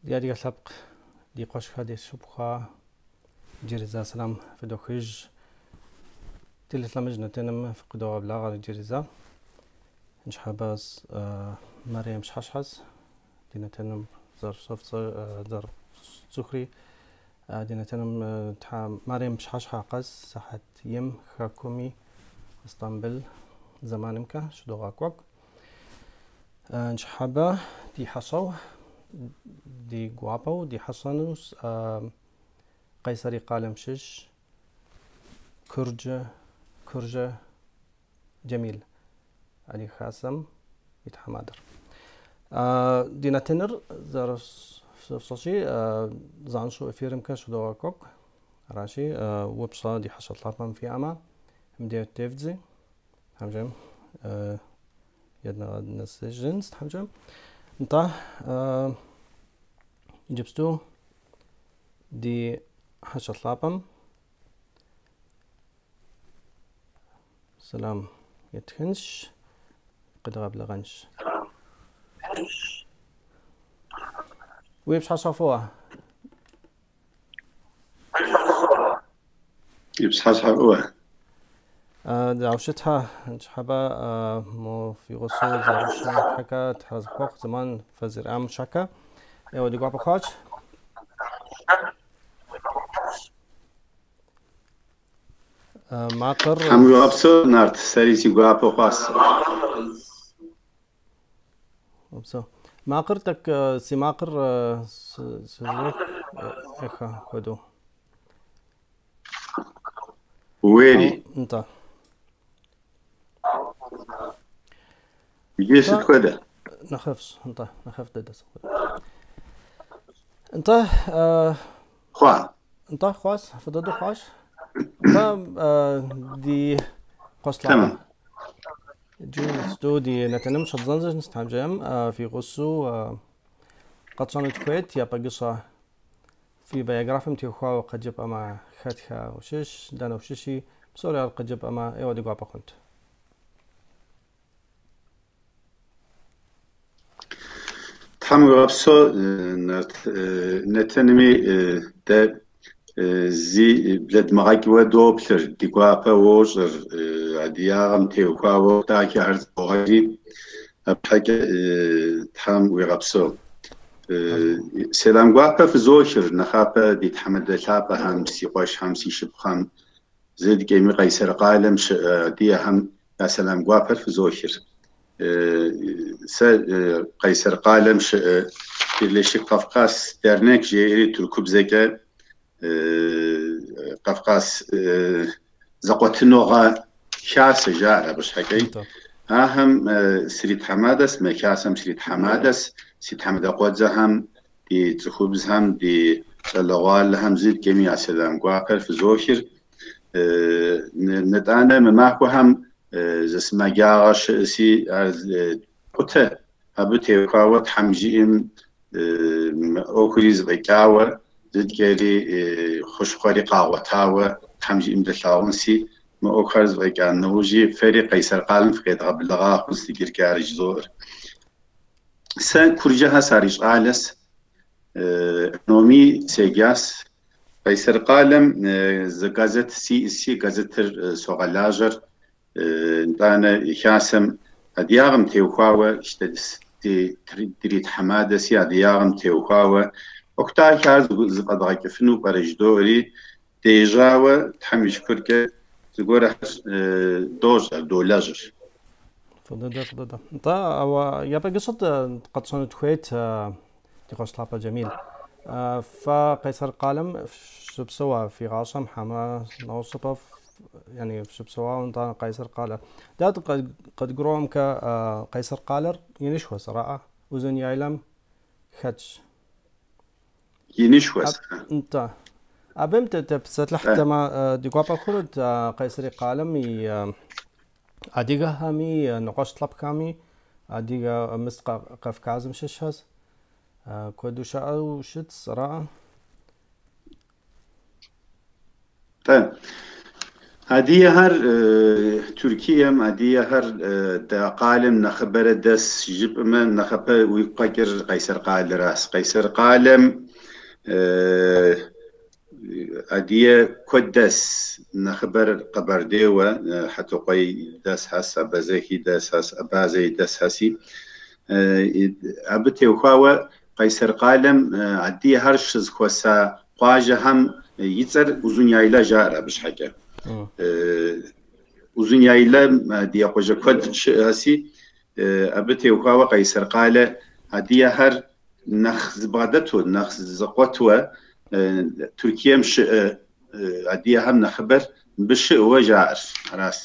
Ди адыгэ лъэпкъ, ди къуэшхэ, ди шыпхъухэ, иджыри зэ сэлам фыдохыж. Телелъэмыж нэтыным фыкъыдогъэблагъэ иджыри зэ. Ныщхьэбэ Мэрем Пщыхьэщхьэс ди нэтыным зэрыфцӏыхури, ди нэтыным Мэрем Пщыхьэщхьэ къэс сыхьэт им хэкуми Истамбыл зэманымкӏэ щыдогъэкӏуэкӏ. Ныщхьэбэ ди хьэщӏэу, ди гуапэу ди хьэщӏэнущ Къайсэри къалэм щыщ Курджы, Куржы Джэмил, Адыгэ Хасэм и тхьэмадэр. Ди нэтыныр зэрыфщӏэщи, занщӏэу эфирымкӏэ щыдогъэкӏуэкӏ. Аращи, упщӏэ ди хьэщӏэ лъапӏэм фиӏэмэ, мыбдеж тевдзи, Тхьэмкӏэм еднэгъэнэсыжынщ Тхьэмкӏэм. Нтӏэ, иджыпсту ди хьэщӏэ лъапӏэм сэлам етхынщ, къыдгъэблэгъэнщ. Уи пщыхьэщхьэ фӏыуэ. И пщыхьэщхьэ фӏыуэ. Дауэ щытхэ, ныщхьэбэ мо фи гъусэу зэрыщӏэн щхьэкӏэ, Тхьэ зыхуэхъу зэман фызэриӏам щхьэкӏэ. Еуэ, ди гуапэ хъуащ. Макъыр. Тхьэм уигъэпсэу, Нарт, сэри си гуапэ хъуащ. Упсэу. Макъыр тӏэкӏу, си макъыр сызох эхэ хуэдэу. Уери. Нтӏэ. Иджы сыт хуэдэ? Нэхъыфӏщ, нтӏэ, нэхъыфӏ дыдэ сыт хуэдэ. Нтӏэ, Хъуа. Нтӏэ, хъуащ, фӏы дыдэу хъуащ. Нтӏэ, ди къуэш лъапӏэ. Тэмэм. Иджыпсту ди нэтыным щӏэддзэнщ Тхьэм жиӏэм фи гъусэу къэтщӏэну тхуейт япэ гыщӏэ фи биографием теухуауэ къыджепӏэмэ, хэтхэ ущыщ, дэнэ ущыщи, псори ар къыджепӏэмэ, ӏейуэ ди гуапэ хъунт. Тхьэм уигъэпсэу, Нарт, нэтынми дэ зи блэдмыгъэкӏыуэ доплъыр, ди гуапэ уощӏыр, адыгагъэм теухуауэ дахэхэр зыбогъэкӏри, абы щхьэкӏэ Тхьэм уигъэпсэу. Сэлам гуапэ фызохыр, нэхъапэ ди тхьэмадэ лъапӏэхэм, си къуэшхэм, си шыпхъухэм, зыдкӏэми Къайсэр къалэм щыӏэ адыгэхэм я сэлам гуапэр фызохыр. Сэ Къайсэр къалэм щыӏэ Birleşik Kafkas Dernek жеӏэри тыркубзэкӏэ Кавказ зэкъуэтыныгъэ хасэ жаӏэр абы щхьэкӏэ. Ахэм сритхьэмадэс, мы хасэм сритхьэмадэс, си тхьэмадэ къуэдзэхэм, ди цӏыхубзхэм, ди щӏалэгъуалэхэм зыдкӏэми я сэлам гуапэр фызохыр. Нытӏанэ мы махуэхэм зы сымаджагъэ щыӏэси, ар къутэ, абы теухуауэ Тхьэм жиӏэм мы ӏуэхури зэфӏэкӏауэ, зыдкӏэри хущхъуэри къагъуэтауэ Тхьэм жиӏэм дылъагъунси, мы ӏуэхухэр зэфӏэкӏа нэужьи фэри Къайсэр къалэм фыкъедгъэблэгъа хъунс иджыркӏэ ар жызоӏэр. Сэ Куржыхэ сарищӏалэс, экономи седжас. Къайсэр къалэм зы газет сиӏэси, газетыр согъэлажьэр. Нтӏанэ хасэм адыгагъэм теухуауэ дритхьэмадэси, адыгагъэм теухуауэ ӏуэху дахэ ар зэфӏэдгъэкӏыфыну пӏэрэ жыдоӏэри, дежьауэ Тхьэм и шыкуркӏэ зыгуэрхэр дощӏэр, долэжьыр. Фӏы дыдэ, фӏы дыдэ. Нтӏэ, ауэ япэ гыщӏэ къэтщӏэну тхуейт ди къуэш лъапӏэ Джэмил. Фэ Къайсэр къалэм фыщыпсэуа фи гъащӏэм хьэмэ нэгъуэщӏ щӏыпӏэ яни фыщыпсэуауэ нтӏэ Къайсэр къалэ. Дэ къыдгурыӏуэмкӏэ Къайсэр къалэр инышхуэщ, араӏэ, Узун-Яйлэм хэтщ. Инышхуэщ. Нтӏэ. Абым тепсэлъыхьтэмэ, ди гуапэ хъунут Къайсэри къалэм и адыгэхэми, нэгъуэщӏ лъэпкъхэми, адыгэ мыс Кавказым щыщхэщ, куэду щыӏэу щытщ, араӏэ? Тӏэ. Адыгэхэр Туркием, адыгэхэр дэ къалэм нэхъыбэрэ дэс жыпӏэмэ, нэхъапэ уигу къэкӏыр Къайсэр къалэращ. Къайсэр къалэм адыгэ куэд дэс, нэхъыбэр къэбэрдейуэ, Хьэтыкъуей дэсхэс, Абазэхи дэсхэс, Абазэи дэсхэси. Абы теухуауэ Къайсэр къалэм адыгэхэр щызэхуэса къуажэхэм и цӏэр Узуняйла жаӏэр абы щхьэкӏэ. Узуняйла адыгэ къуажэ куэд щыӏэси, абы теухуауэ Къайсэр къалэ адыгэхэр нэхъ зыбгъэдэту, нэхъ зэкъуэтуэ Туркием щыӏэ адыгэхэм нэхъыбэр мыбы щыӏэуэ жаӏэр. Аращ.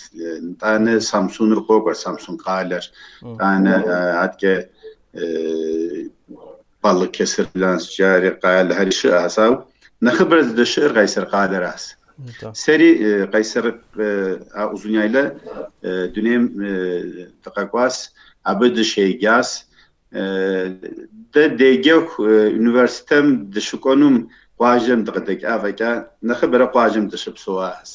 Нтӏанэ Самсуныр къокӏуэр, Самсун къалэр. Нтӏанэ аткӏэ Балыкесир жари къалэхэри щыӏэщ, ауэ нэхъыбэр здэщыӏэр Къайсэр къалэращ. Сэри Къайсэр а Узуняйлэ дунейм дыкъэкӏуащ, абы дыщеджащ. Дэ деджэху университетым дыщыкӏуэнум къуажэм дыкъыдэкӏа фӏэкӏа, нэхъыбэрэ къуажэм дыщыпсэуащ.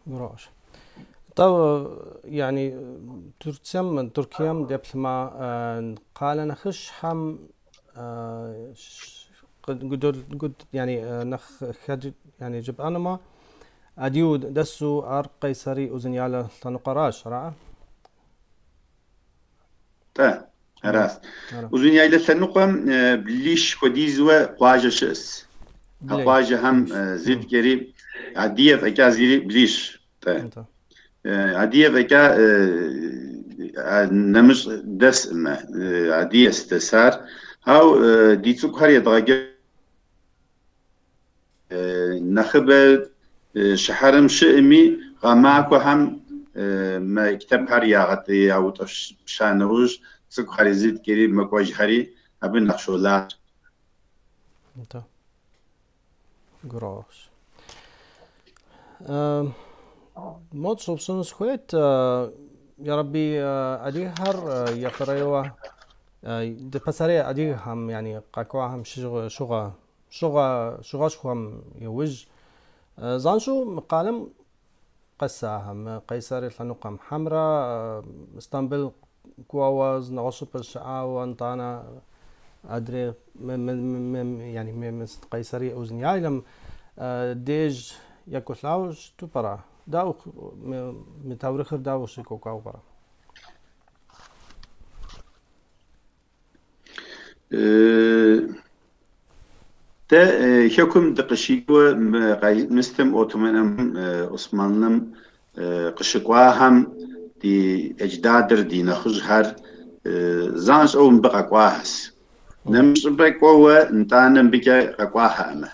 Гурыӏуэщ. Тӏэ, يعني Турцием, Туркием деплъмэ, къалэ нэхъыщхьэм يعني нэхъ يعني жыпӏэнумэ, адыгэу дэсу ар Къайсэри Узуняйлэ лъэныкъуэращ, ара? Тӏэ, аращ. Узуняйлэ лъэныкъуэм блищ хуэдизуэ къуажэ щыӏэс. А къуажэхэм зыткӏэри адыгэ фӏэкӏа зыри блищ. Тӏэ. Адыгэ фӏэкӏа нэмыщӏ дэсӏымэ, адыгэс дэсар. Ау ди цӏыкӏухэр едгъэджэ нэхъыбэ щыхьэрым щыӏэми, гъэмахуэхэм мэктэбхэр яутӏыпща нэужь, цӏыкӏухэри зыткӏэри мэкӏуэжхэри абы нэхъ щолажьэ. Нтӏэ. Гурыӏуэгъуэщ. Мод щӏэупщӏыну сыхуейт, ярэби, адыгэхэр япэрейуэ пасэрей адыгэхэм, يعني къэкӏуахэм щыгъуэ, щыгъуэшхуэм иужь занщӏэу мы къалэм къэсахэм, Къайсэри лъэныкъуэм, хьэмэрэ Истамбыл кӏуэуэ нэгъуэщӏыпӏэ щыӏауэ, нтӏанэ адрей يعني Къайсэри Узуняйлэм деж екӏуэлӏауэ щыту пӏэрэ? Дауэ мы таурыхъыр дауэ щекӏуэкӏауэ пӏэрэ? Дэ хэкум дыкъыщикӏуэ мыстым Отоманым, Османлым къыщыкӏуахэм ди эдждадыр, ди нэхъыжьхэр занщӏэу мыбы къэкӏуахэс. Нэмыщӏыпӏэ кӏуэуэ нтӏанэ мыбыкӏэ къэкӏуахэӏымэ.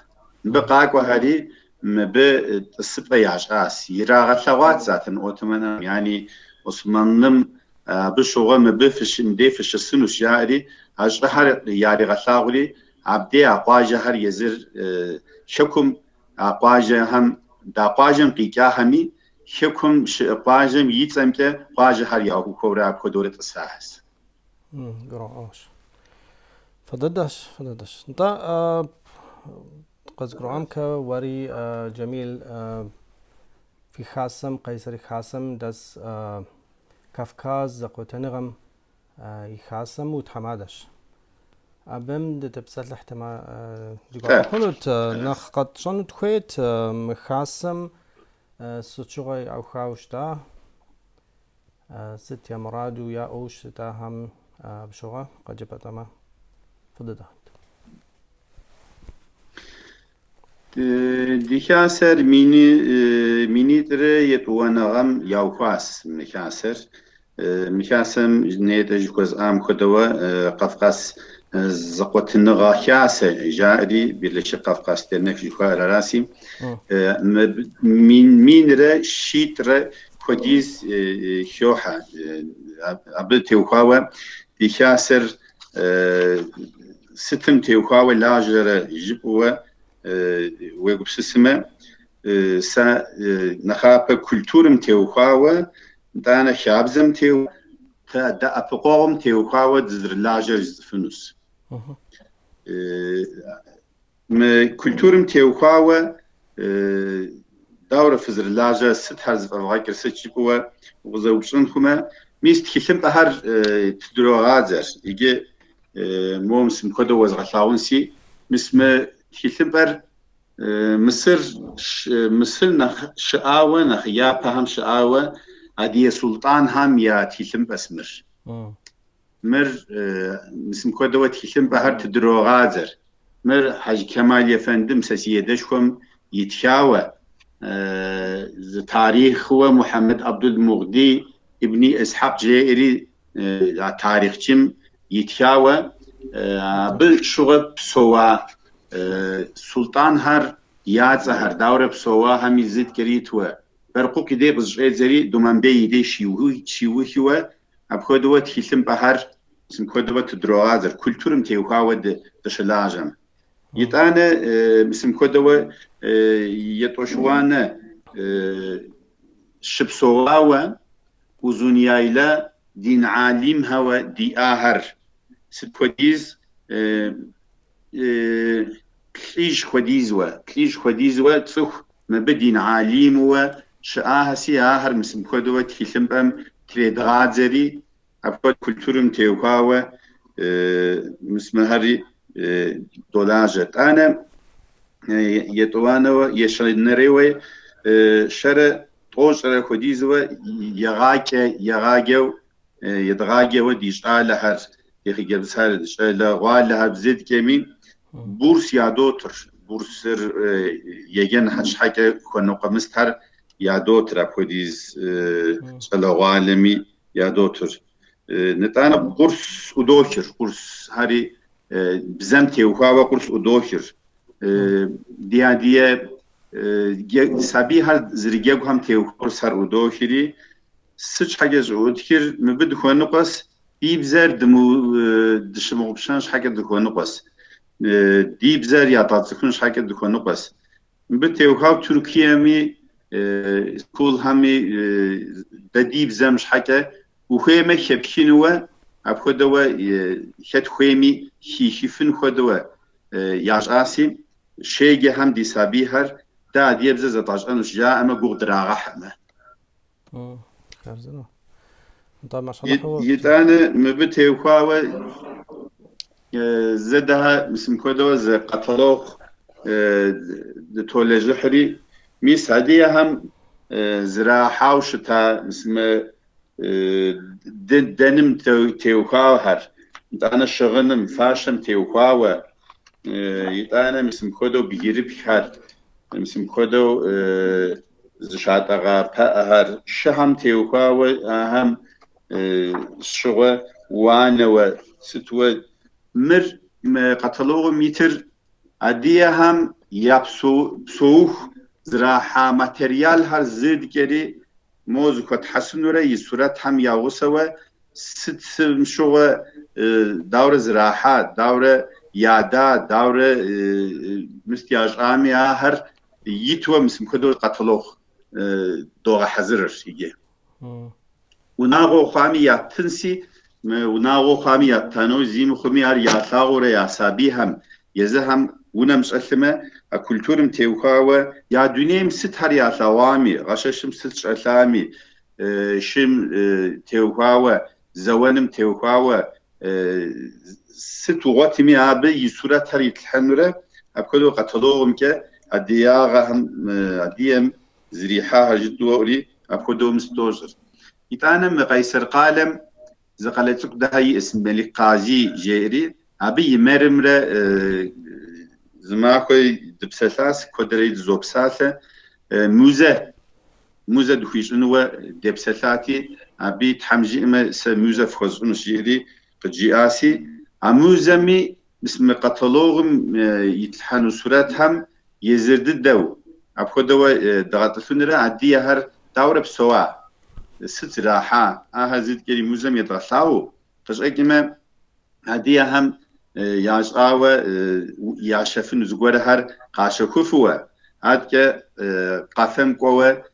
Мыбы къакӏуэхэри мыбы тӏысыпӏэ ящӏащ. Ирагъэлъэгъуат затын Отоманым, yani Османлым абы щыгъуэ мыбы мыбдей фыщысынущ жаӏэри, а щӏыхьэр яригъэлъагъури, абдей а къуажэхэр езыр хэкум а къуажэхэм, да къуажэм къикӏахэми, хэкум щыӏэ къуажэм и цӏэмкӏэ къуажэхэр яухуэурэ апхуэдэурэ тӏысахэс. Гурыӏуэгъуэщ. Фӏы дыдэщ, фӏы дыдэщ. Нтӏэ, къызгурыӏуамкэ, уэри, Джэмил, фи хасэм, Къайсэри хасэм дэс Кавказ зэкъуэтыныгъэм и хасэм утхьэмадэщ. Абым дытепсэлъыхьтэмэ, ди гуапэ хъунут, нэхъ къэтщӏэну тхуейт мы хасэм сыт щыгъуэ яухауэ щыта, сыт я мураду яӏэу щытахэм абы щыгъуэ къэджэпӏэтӏэмэ, фӏы дыдэ. Ди хасэр минитӏрэ етӏуанэ гъэм яухуащ мы хасэр. Мы хасэм нетӏэ жыхуэсӏам хуэдэуэ Кавказ зэкъуэтыныгъэ хасэ жаӏэри, Birleşik Kafkas Dernek жыхуаӏэр араси, минрэ щитӏрэ хуэдиз хохьэ. Абы теухуауэ ди хасэр сытым теухуауэ лажьэрэ жыпӏэуэ уегупсысымэ, сэ нэхъапэ культурым теухуауэ, нтӏанэ хабзэм дэӏэпыкъуэгъум теухуауэ дызэрылажьэр жысӏэфынущ. Мы культурым теухуауэ Дауэрэ фызэрылажьэр, сытхэр зэфӏэвгъэкӏыр, сыт жыпӏэуэ укъызэупщӏын хъумэ, мис тхылъымпӏэхэр тыдрогъадзэр. Иджы моуэ мис мыпхуэдэу уэзгъэлъагъунси, мис мы тхылъымпӏэр Мысыр Мысыр нэхъ щыӏауэ, нэхъ япэхэм щыӏауэ адыгэ султӏанхэм я тхылъымпӏэс мыр. Мыр мис мыпхуэдэуэ тхылъымпӏэхэр тыдрогъадзэр. Мыр Хьэжы Кэмал ефэндым, сэ си адэшхуэм итхауэ, зы тарихъыуэ Мухьэмэд Абдул Мугъди ибни Исхьэкъ жеӏэри а тарихъчым итхауэ, абы щыгъуэ псэуа султӏанхэр я цӏэхэр, дауэрэ псэуахэми зыткӏэри итуэ, Бэркъукъ и дей къызыщӏедзэри Думэнбей и дей щиухыуэ, апхуэдэуэ тхылъымпӏэхэр мис мыпхуэдэуэ тыдрогъадзэр, культурэм теухуауэ дыщылажьэм. Итӏанэ мис мыпхуэдэуэ етӏощуанэ щыпсэуауэ Узун-Яйла дин алимхэуэ диӏахэр сыт хуэдиз плӏищ хуэдизуэ, плӏищ хуэдизуэ цӏыху мыбы дин алимуэ щыӏахэси, ахэр мис мыпхуэдэуэ тхылъымпӏэм тредгъадзэри, апхуэдэ культурэм теухуауэ мис мыхэри долажьэ. Тӏанэ етӏуанэуэ, ещанэрейуэ щэрэ тӏощӏрэ хуэдизуэ егъакӏэ, егъаджэу, едгъаджэуэ ди щӏалэхэр, ди хъыджэбзхэр, щӏалэгъуалэхэр зыткӏэми бурс ядотыр. Бурсыр еджэн щхьэкӏэ хуэныкъуэ мыстхэр ядотыр, апхуэдиз щӏалэгъуалэми ядотыр. Нытӏанэ къурс ӏудохыр, къурсхэри бзэм теухуауэ къурс ӏудохыр. Ди адыгэ сабийхэр зэрыджэгухэм теухуа къурсхэр ӏудохри, сыт щхьэкӏэ щӏыӏутхыр мыбы дыхуэныкъуэс, ди бзэр дыщымыгъупщэн щхьэкӏэ дыхуэныкъуэс, ди бзэр ядгъэцӏыхун щхьэкӏэ дыхуэныкъуэс. Мыбы теухуауэ Туркиеми, школхэми дэ ди бзэм щхьэкӏэ ухуеймэ хэпхынууэ, апхуэдэуэ хэт хуейми хихыфын хуэдэуэ ящӏаси, щеджэхэм ди сабийхэр дэ адыгэбзэ зэдгъэщӏэнущ жаӏэмэ, гугъу драгъэхьмэ. Итӏанэ мыбы теухуауэ зэ дэ мис мыпхуэдэуэ зы каталог дытолэжьыхьри, мис адыгэхэм зэрахьауэ щыта мис мы дэным теухуахэр, итӏанэ щыгъыным, фащэм теухуауэ, итӏанэ мис мыпхуэдэу бгырыпххэр, мис мыпхуэдэу зыщатӏэгъа пыӏэхэр, шыхэм теухуауэ ахэм щыгъуэ уанэуэ сытуэ. Мыр мы каталогым итыр адыгэхэм я псэуху зэрахьа материалхэр зыткӏэри мо зыхуэтхьэсынурэ и сурэтхэм я гъусэуэ сытым щыгъуэ дауэрэ зэрахьа, дауэрэ яда, дауэрэ мыст ящӏами ахэр итуэ мис мыпхуэдэу каталог догъэхьэзырыр иджы. Унагъуэ хъуами яттынси, мы унагъуэ хъуами яттану зи мыхъуми ар ялъагъуурэ я сабийхэм, езыхэм унэм щӏэлъымэ, а культурэм теухуауэ я дунейм сытхэр ялъэгъуами, гъэщэщым сыт щӏэлъами, шым теухуауэ, зэуэным теухуауэ сыт угъуэтми абы и сурэтхэр итлъхьэнурэ, апхуэдэу каталогымкӏэ адыгагъэхэм, адыгэм зэрихьахэр жытӏэури апхуэдэу мис дощӏыр. Итӏанэ мы Къайсэр къалэм зы къалэ цӏыкӏу дахэ иӏэс Мелик Къази жеӏэри, абы и мэрымрэ зы махуэ дыпсэлъас, куэдрэ дызопсалъэ, музэ, музэ дыхуищӏынуэ депсэлъати, абы Тхьэм жиӏэмэ, сэ музэ фхуэсщӏынущ жиӏэри къыджиӏаси, а музэми мис мы каталогым итлъхьэну сурэтхэм езыр дыдэу апхуэдэуэ дгъэтӏылъынурэ адыгэхэр дауэрэ псэуа, сыт зэрахьа, ахэр зыткӏэри музэм едгъэлъагъуу, къыщӏэкӏмэ адыгэхэм ящӏауэ ящэфыну зыгуэрхэр къащэхуфуэ, аткӏэ къафэм кӏуэуэ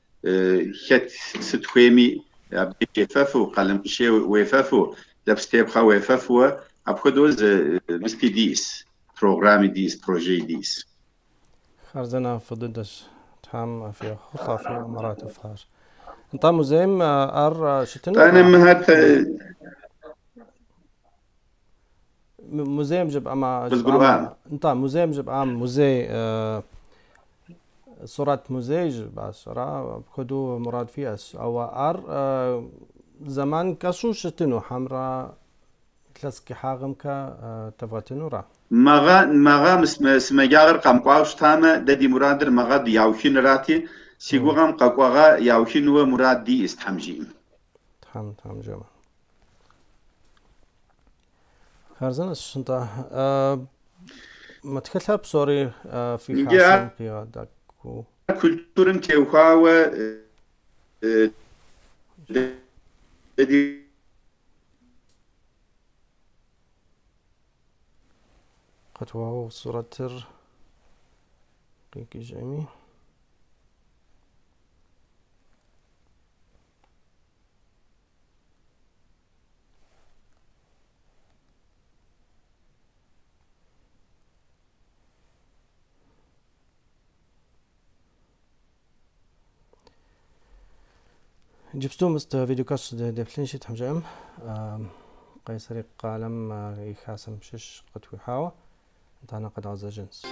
хэт сыт хуейми абы ефэфу, къалэмкъыщей уефэфу, лэпстепхъэ уефэфуэ, апхуэдэу зы мысти диӏэс, программи диӏэс, прожеи диӏэс. Хъарзынэ, фӏы дыдэщ. Тхьэм фехъулӏэ фи мурадыфӏхэр. Нтӏэ, музейм ар щытыну Тӏанэ мыхэр Музейм жыпӏэмэ, Къызгурыӏуам. Нтӏэ, музейм жыпӏам, музей, сурэт музей жыпӏащ, ара, апхуэдэу мурад фиӏэщ. Ауэ ар зэман кӏэщӏу щытыну, хьэмрэ илъэс кӏыхьагъымкэ тэвгъэтынура? Мэгъэ, мэгъэ сымаджагъэр къэмыкӏуауэ щытамэ, дэ ди мурадыр мэгъэ яухынырати, си гугъэм къэкӏуэгъэ яухынуэ мурад диӏэс, Тхьэм жиӏэм. Тхьэм, Тхьэм жиӏэмэ. Хъарзынэщ, нтӏэ. Мы тхылъхэр псори фи Иджы ар хасэм къигъэдэкӏуу. культурэм теухуауэ дэ ди Къэтхуэгъэгъу сурэтыр къикӏыжӏэми. Иджыпсту мыст видеокэщ деплъынщи, Тхьэм жиӏэм, Къайсэри къалэм и хасэм щыщ къытхуихьауэ, итӏанэ къэдгъэзэжынщ.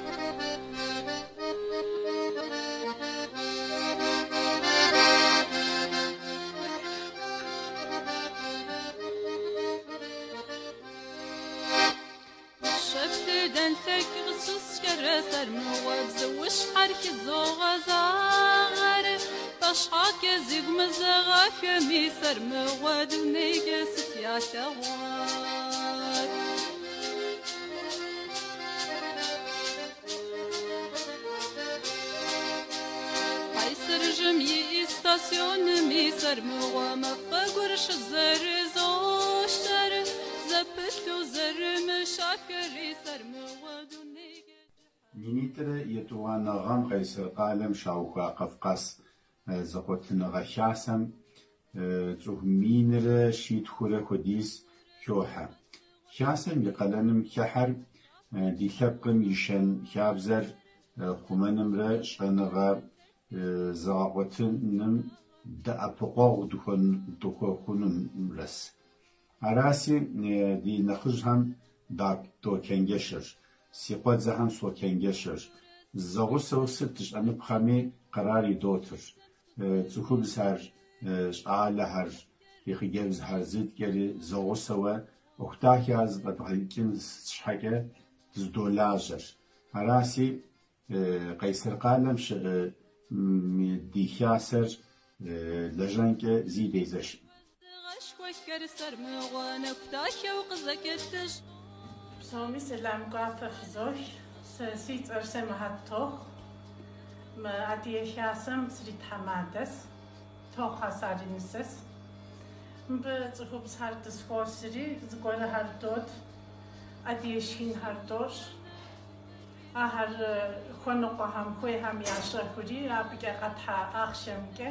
Минитӏрэ етӏуанэ гъэм Къайсэр къалэм щаухуа Къэфкъас зэкъуэтыныгъэ хасэм цӏыху минрэ щитхурэ хуэдиз хохьэ. Хасэм и къалэным хыхьэр ди лъэпкъым и щэн хабзэр хъумэнымрэ щӏэныгъэ зэгъэгъуэтыным дэӏэпыкъуэгъу дыхуэхъунымрэс. Араси, ди нэхъыжьхэм дочэнджэщыр, си къуэдзэхэм сочэнджэщыр. Зэгъусэу сыт тщӏэныпхъэми къэрар идотыр. Цӏыхубзхэр, щӏалэхэр, ди хъыджэбзхэр зыткӏэри зэгъусэуэ ӏуэху дахэ зэфӏэдгъэкӏын щхьэкӏэ дызэдолажьэр. Араси, Къайсэр къалэм щыӏэ ди хасэр лэжьэнкӏэ зи дезэшым. Псоми сэлам гуапэ фызох. Сэ си цӏэр Семахьэт Тохъу. Мы Адыгэ Хасэм сритхьэмадэс, Тохъу саринысэс. Мыбы цӏыхубзхэр дызэхуосри, зыгуэрхэр дод, адыгэ шхынхэр дощӏ. Ахэр хуэныкъуэхэм, хуейхэм ящэхури, абыкӏэ къэтхьа ахъшэмкӏэ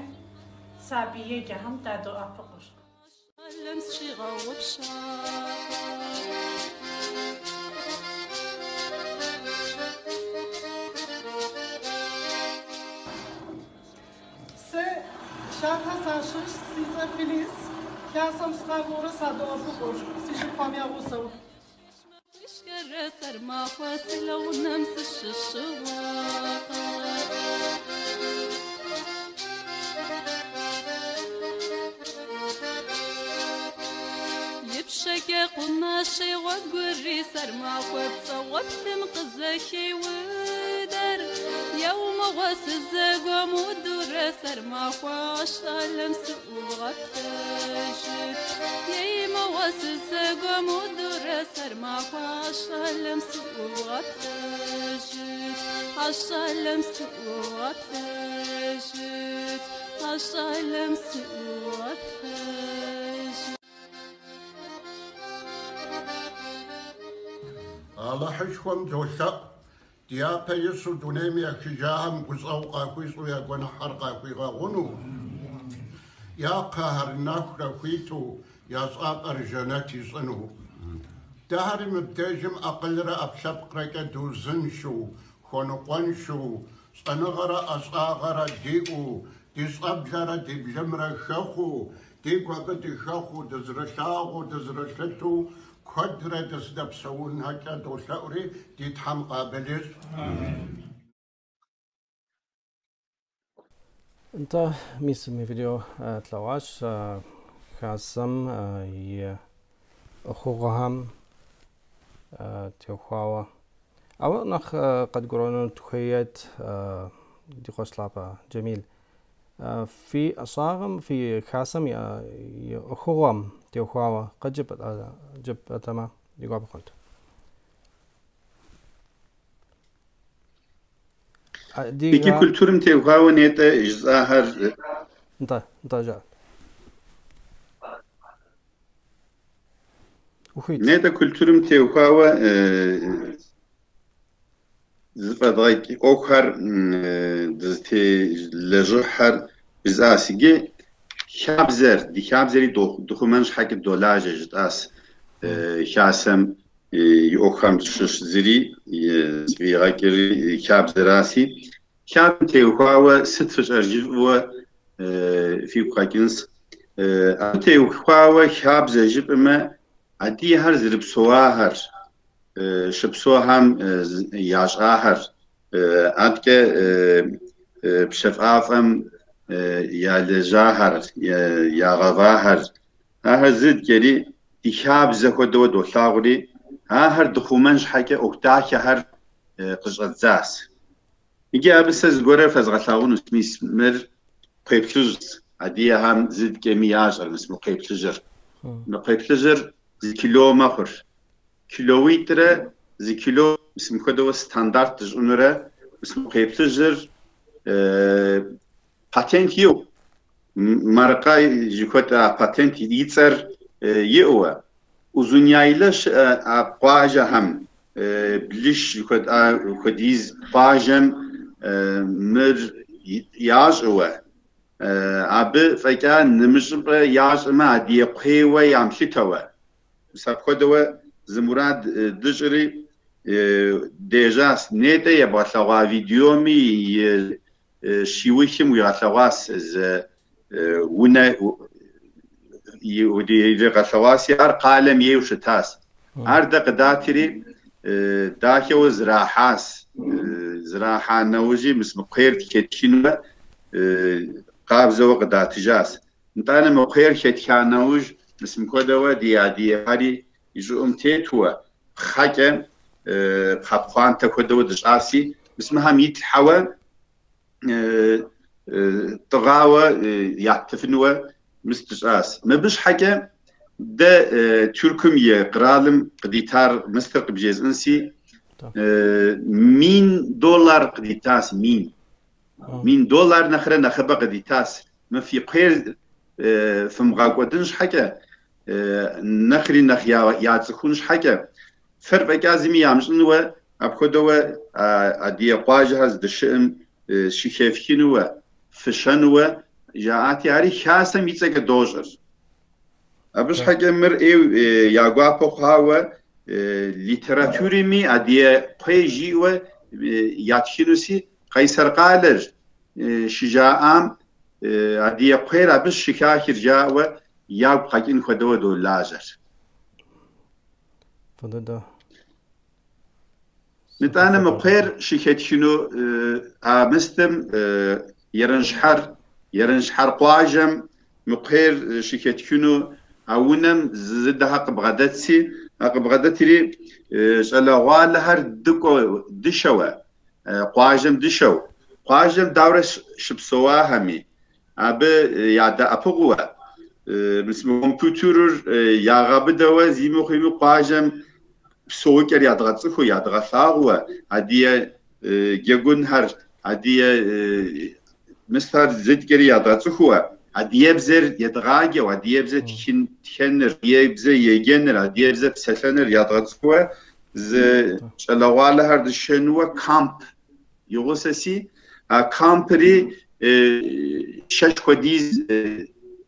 сабий еджэхэм дадоӏэпыкъур. Сэ Шахэ сащыщ, си цӏэр Филис. Хасэм сыкъакӏуэурэ садоӏэпыкъур, си шыпхъухэм я гъусэу. Алыхьышхуэм долъэӏу, дяпэ ищу дунейм ехыжахэм гущӏэгъу къахуищӏу я гуэныхьхэр къахуигъэгъуну, я кхъэхэр нэхурэ хуиту, я щӏапӏэр жэнэт ищӏыну. Дэхэри мыбдежым акъылрэ ӏэпкълъэпкърэкӏэ дыузыншэу, хуэныкъуэншэу, Щӏэныгъэрэ ӏэщӏагъэрэ диӏэу, ди щӏэблэрэ ди былымрэ хэхъуэу, дигу абы дыхэхъуэу, дызэрылъагъуу, дызэрылъытэу, куэдрэ дызэдэпсэунхэкӏэ долъэӏури, ди Тхьэм къабыл ищӏ. Нтӏэ, мис мы видео тлъэгъуащ Хасэм и ӏуэхугъуэхэм теухуауэ. Ауэ нэхъ къэдгурыӏуэну тхуейт ди къуэш лъапӏэ Джэмил. Фи ӏэщӏагъэм, фи Хасэм и ӏуэхугъуэм теухуауэ къыджепӏэтэмэ, ди гуапэ хъунт. Икӏи культурым теухуауэ нетӏэ жысӏахэр. Нтӏэ, нтӏэ, жыӏэ. Ухуит. Нетӏэ культурым теухуауэ зыфӏэдгъэкӏ ӏуэхухэр дызытелэжьыхьэр жысӏащ. Иджы хабзэр, ди хабзэри дыхъумэн щхьэкӏэ долажьэ жытӏащ Хасэм и ӏуэхухэм щыщ зыри зыфӏигъэкӏри хабзэраси. Хабзэм теухуауэ сыт фыщӏэр жыфӏэуэ фигу къэкӏынс. Абы теухуауэ хабзэ жыпӏэмэ, адыгэхэр зэрыпсэуахэр, щыпсэухэм ящӏахэр, адэкӏэ пщэфӏапӏэм ялэжьахэр, ягъэвахэр, ахэр зыткӏэри ди хабзэ хуэдэуэ долъагъури, ахэр дыхъумэн щхьэкӏэ ӏуэху дахэхэр къыщӏэддзащ. Иджы абы сэ зыгуэрэ фэзгъэлъагъунущ, мис мыр кхъуейплъыжьщ, адыгэхэм зыткӏэми ящӏэр, мис мы кхъуейплъыжьыр. Мы кхъуейплъыжьыр зы кило мэхъур. Килоуитӏрэ зы кило, мис мыпхуэдэуэ стандарт дыщӏынурэ, мис мы кхъуейплъыжьыр патент иӏэу, маркэ жыхуэтӏэ а патент и цӏэр иӏэуэ, Узуняйлэ щыӏэ а къуажэхэм, блыш жыхуэтӏа хуэдиз къуажэм мыр ящӏыуэ, абы фӏэкӏа нэмыщӏыпӏэ ящӏымэ адыгэ кхъуейуэ ямылъытэуэ. Мис апхуэдэуэ зы мурад дыщӏри дежьащ. Нетӏэ ебгъэлъэгъуа видеоми и щиухым уигъэлъэгъуащ зы унэ иригъэлъэгъуащи, ар къалэм ейуэ щытащ. Ар дэ къыдатри дахэуэ зрахьащ. Зрахьа нэужьи мис мы кхъуейр хетхынуэ къабзэуэ къыдатыжащ. Нтӏанэ мы кхъуейр хетха нэужь, мис мыпхуэдэуэ ди адыгэхэри и щӏыӏум тетуэ, пхъэкӏэ пхъэ пхъуантэ хуэдэуэ дыщӏаси, мис мыхэм итлъхьэуэ тӏыгъауэ яттыфынуэ мис дыщӏащ. Мыбы щхьэкӏэ дэ Тыркум и къэралым къыдитар мыстыр къыбжесӏынси, 1000 доллар къыдитащ, мин. 1000 доллар нэхърэ нэхъыбэ къыдитащ. Мы фи кхъуейр фымыгъэкӏуэдын щхьэкӏэ, нэхъри нэхъ яцӏыхун щхьэкӏэ, фэр фӏэкӏа зыми ямыщӏынуэ, апхуэдэуэ адыгэ къуажэхэр здыщыӏэм щыхефхынуэ, фыщэнуэ жаӏати, ари Хасэм и цӏэкӏэ дощӏыр. Абы щхьэкӏэ мыр ӏей я гуапэ хъуауэ литературэми адыгэ кхъуей жиӏэуэ ятхынуси, Къайсэр къалэр щыжаӏам адыгэ кхъуейр абы щыхахыр жаӏэуэ ягу къэкӏын хуэдэуэ долажьэр. Фӏы дыдэ. Нытӏанэ мы кхъуейр щыхетхыну а мыстым Ерэнщхьэр, Ерэнщхьэр къуажэм мы кхъуейр щыхетхыну а унэм зыдэхэр къыбгъэдэтси, а къыбгъэдэтри щӏалэгъуалэхэр дыкӏуэ дышэуэ, къуажэм дышэу, къуажэм дауэрэ щыпсэуахэми, абы ядэӏэпыкъууэ, мис мы компьютерыр ягъэбыдэуэ зи мыхъуми къуажэм псэукӏэр ядгъэцӏыхуу, ядгъэлъагъууэ, адыгэ джэгунхэр, адыгэ мыстэр зыткӏэри ядгъэцӏыхууэ, адыгэбзэр едгъаджэу, адыгэбзэ тхэныр, адыгэбзэ еджэныр, адыгэбзэ псэлъэныр ядгъэцӏыхууэ, зы щӏалэгъуалэхэр дышэнуэ камп и гъусэси, а кампри щэщ хуэдиз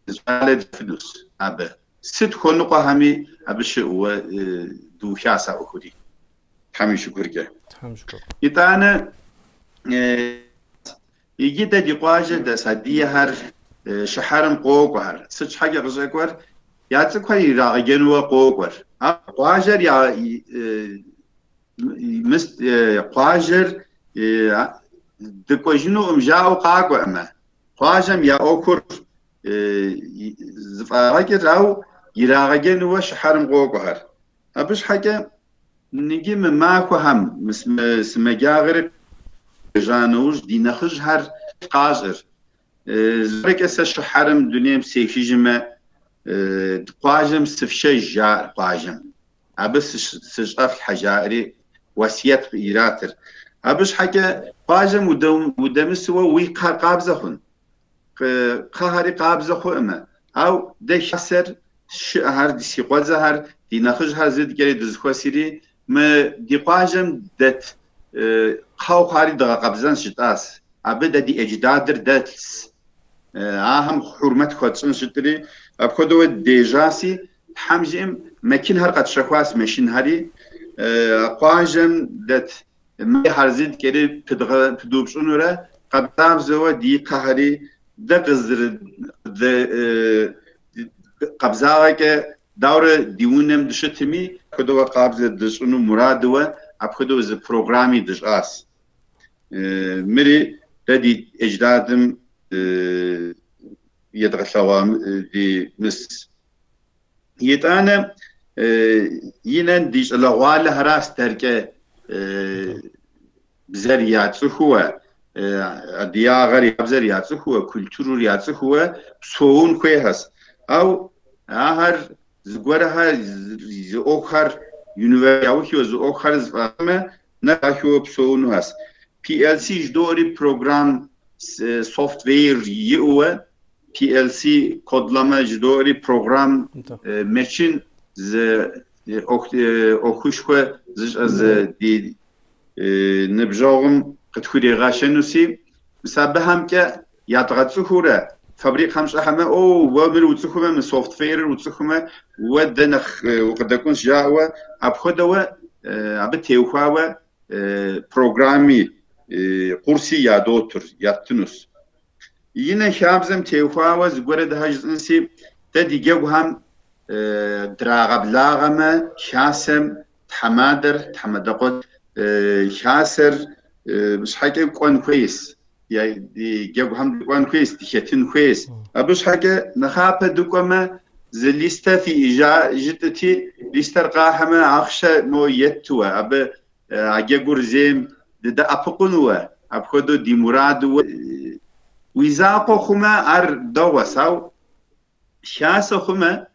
щӏалэ дыфынущ абы. Сыт хуэныкъуэхэми абы щыӏэуэ дыухащ а ӏуэхури. Тхьэм и шыкуркӏэ. Тхьэм и шыкур. Итӏанэ Иджы дэ ди къуажэ дэс адыгэхэр щыхьэрым къокӏуэхэр. Сыт щхьэкӏэ къыщӏэкӏуэр? Я цӏыкӏухэр ирагъэджэнуэ къокӏуэр. А къуажэр я къуажэр дыкӏуэжынукъым жаӏэу къакӏуэӏымэ. Къуажэм я ӏуэхур зыфӏагъэкӏыр, ауэ ирагъэджэнуэ щыхьэрым къокӏуэхэр. Абы щхьэкӏэ иджы мы махуэхэм сымаджагъэри къежьа нэужь ди нэхъыжьхэр къащӏыр. Зыгуэркӏэ сэ щыхьэрым дунейм сехыжымэ, къуажэм сыфшэж жаӏэр къуажэм. Абы сыщӏэфлъхьэ жаӏэри уэсиет иратыр. Абы щхьэкӏэ къуажэм удэмысуэ уи кхъэр къабзэ хъун. Кхъэхэри къабзэ хъуӏымэ. Ау дэ хасэр щыӏэхэр, си къуэдзэхэр, ди нэхъыжьхэр зыдкӏэри дызыхуэсири, мы ди къуажэм дэт кхъэу хъуари дыгъэкъэбзэнщ жытӏас. Абы дэ ди эдждадыр дэлъс. Ахэм хьурмэт хуэтщӏын жытӏри, апхуэдэу дежьаси, Тхьэм жиӏэм мэчынхэр къэтщэхуащ, мэшынхэри. Къуажэм дэт мэхэр зыдкӏэри пыдупщӏынурэ къабзабзэуэ ди кхъэхэри дэ къабзагъэкӏэ дауэрэ ди унэм дыщытми, апхуэдэуэ къабзэ дыщӏыну мурадыуэ апхуэдэу зы программи дыщӏас. Мыри дэ ди эдждадым едгъэлъэгъуа ди мыс. Итӏанэ инэн ди щӏалэгъуалэхэращ дэркӏэ бзэр яцӏыхууэ, адыгагъэр я бзэр яцӏыхууэ, культурэр яцӏыхууэ псэун хуейхэщ. Ау ахэр зыгуэрхэр зы ӏуэхухэр яухыу зы ӏуэхухэр зэфӏахмэ, нэхъ псэунухэщ. PLC жыдоӏэри программ софтвер иӏэуэ PLC kodlama жыдоӏэри программ мэчын зы ӏуэхушхуэ зыщӏэ зы ди ныбжьэгъум къытхуригъэшэнуси, мис абыхэмкӏэ ядгъэцӏыхуурэ фабрикхэм щӏыхьэмэ, о, уэ мыр уцӏыхумэ, мы софтверыр уцӏыхумэ, уэ дэ нэхъ укъыдэкӏунщ жаӏэуэ, апхуэдэуэ абы теухуауэ программи курси ядотыр, яттынущ. Инэ хабзэм теухуауэ зыгуэрэ дыхьэ жысӏэнси, дэ ди джэгухэм драгъэблагъэмэ, хасэм тхьэмадэр, тхьэмадэкъуэ хасэр щхьэкӏэ кӏуэн хуейщ. Ди джэгухэм дыкӏуэн хуейщ, дыхэтын хуейщ. Абы щхьэкӏэ нэхъапэ дыкӏуэмэ, зы листэ фиӏэжа жытӏыти, листэр къахьэмэ, ахъшэ мо еттуэ, абы а джэгур зейм дыдэӏэпыкъунуэ, апхуэдэу ди мурадуэ. Уи закъуэ хъумэ, ар дэгъуэс, ау хасэ хъумэ,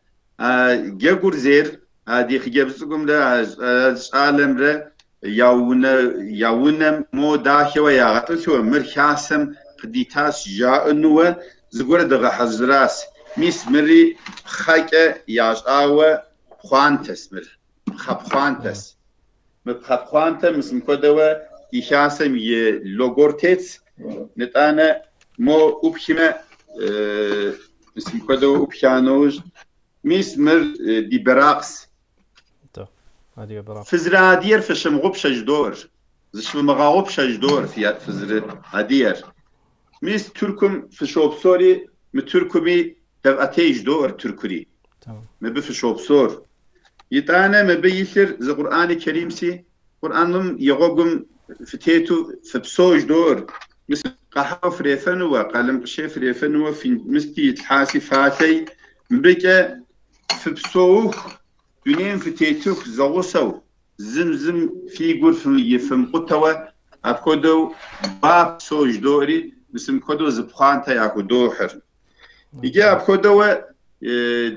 джэгур зейр а ди хъыджэбз цӏыкӏумрэ щӏалэмрэ я унэм мо дахэуэ ягъэтӏылъуэ, мыр хасэм къыдитащ жаӏэнуэ зыгуэр дыгъэхьэзыращ. Мис мыри пхъэкӏэ ящӏауэ пхъуантэс мыр, пхъэ пхъуантэс. Мы пхъэ пхъуантэм мис мыпхуэдэуэ ди хасэм и логор тетс, нытӏанэ мо ӏупхмэ, мис мыпхуэдэуэ ӏупха нэужь, мис мыр ди бэракъс. Фызэрыадыгэр фыщымыгъупщэ жыдоӏэр, зыщывмыгъэгъупщэ жыдоӏэр фызэрыадыгэр. Мис Тыркум фыщопсори, мы Тыркуми дэвӏэтей жыдоӏэр Тыркури. Мыбы фыщопсор. Итӏанэ мыбы илъыр зы Къурӏани Керимси, Къурӏаным и гъуэгум фытету фыпсэу жыдоӏэр. Мис къэхьэуэ фрефэнуэ, къалэмкъыщей фрефэнуэ, мысти итлъхьаси фалъэй. Мыбыкӏэ фыпсэуху, дунейм фытетыху зэгъусэу, зым зым фи гур фымыкъутэуэ, апхуэдэу гуапсэу жыдоӏэри, мис мыпхуэдэу зы пхъуантэ яхудохьыр. Иджы апхуэдэуэ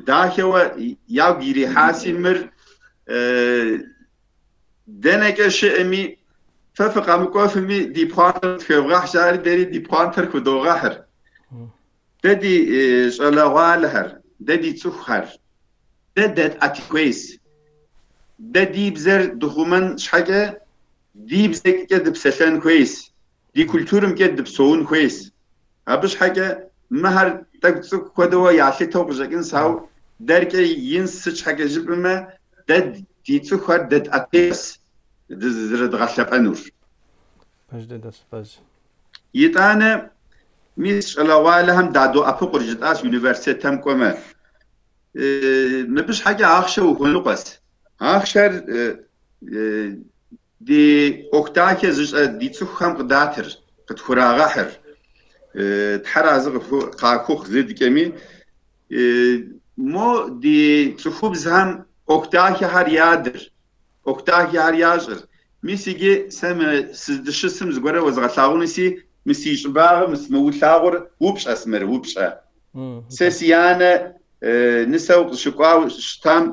дахэуэ ягу ирихьаси мыр дэнэкӏэ щыӏэми, фэ фыкъэмыкӏуэфми ди пхъуантэр тхуевгъэхь жаӏэри дэри ди пхъуантэр худогъэхьыр. Дэ ди щӏалэгъуалэхэр, дэ ди цӏыхухэр, дэ дэтӏэт хуейс. Дэ ди бзэр дыхъумэн щхьэкӏэ ди бзэкӏэ дыпсэлъэн хуейс, ди культурымкӏэ дыпсэун хуейс. Абы щхьэкӏэ мыхэр тӏэкӏу цӏыкӏу хуэдэуэ ялъытэу къыщӏэкӏынс, ауэ дэркӏэ ин сыт щхьэкӏэ жыпӏэмэ, дэ ди цӏыхухэр дэтӏэтейс дызэрыдгъэлъэпӏэнур. Пэж дыдэщ, пэж. Итӏанэ мис щӏалэгъуалэхэм дадоӏэпыкъур жытӏащ университетым кӏуэмэ. Мыбы щхьэкӏэ ахъшэ ухуэныкъуэс. Ахъшэр ди ӏуэху дахэ зыщӏэ ди цӏыхухэм къыдатыр, къытхурагъэхьыр. Тхьэр арэзы къахухъу зыдкӏэми. Мо ди цӏыхубзхэм ӏуэху дахэхэр ядыр, ӏуэху дахэхэр ящӏыр. Мис иджы сэ мы сыздыщысым зыгуэрэ уэзгъэлъагъунуси, мы си щӏыбагъым мы улъагъур упщӏэс мыр, упщӏэ. Сэ си анэ нысэу къыщыкӏуауэ щытам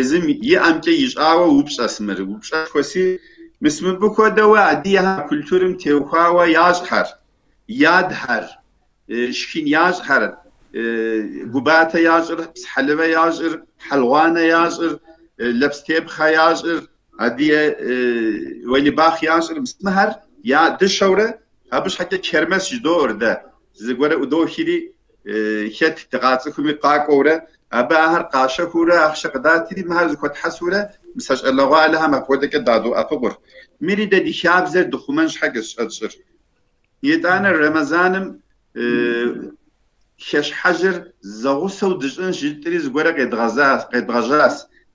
езым и ӏэмкӏэ ищӏауэ упщӏэс мыр, упщӏэшхуэси. Мис мыбы хуэдэуэ адыгэхэм культурым теухуауэ ящӏхэр, ядхэр, шхын ящӏхэр, губатэ ящӏыр, псыхьэлывэ ящӏыр, хьэлгъуанэ ящӏыр, лэпстепхъэ ящӏыр, адыгэ уэлибахъ ящӏыр, мис мыхэр я дыщэурэ абы щхьэкӏэ кермэс жыдоӏэр дэ. Зыгуэрэ ӏудохри, хэт дыкъацӏыхуми къакӏуэурэ, абы ахэр къащэхуурэ ахъшэ къыдатри, мыхэр зыхуэтхьэсурэ мис а щӏалэгъуалэхэм апхуэдэкӏэ дадоӏэпыкъур. Мыри дэ ди хабзэр дыхъумэн щхьэкӏэ щӏэтщӏыр. Итӏанэ Рэмэзаным хэщхьэжьыр зэгъусэу дыщӏынщ жытӏри зыгуэрэ къедгъэжьащ.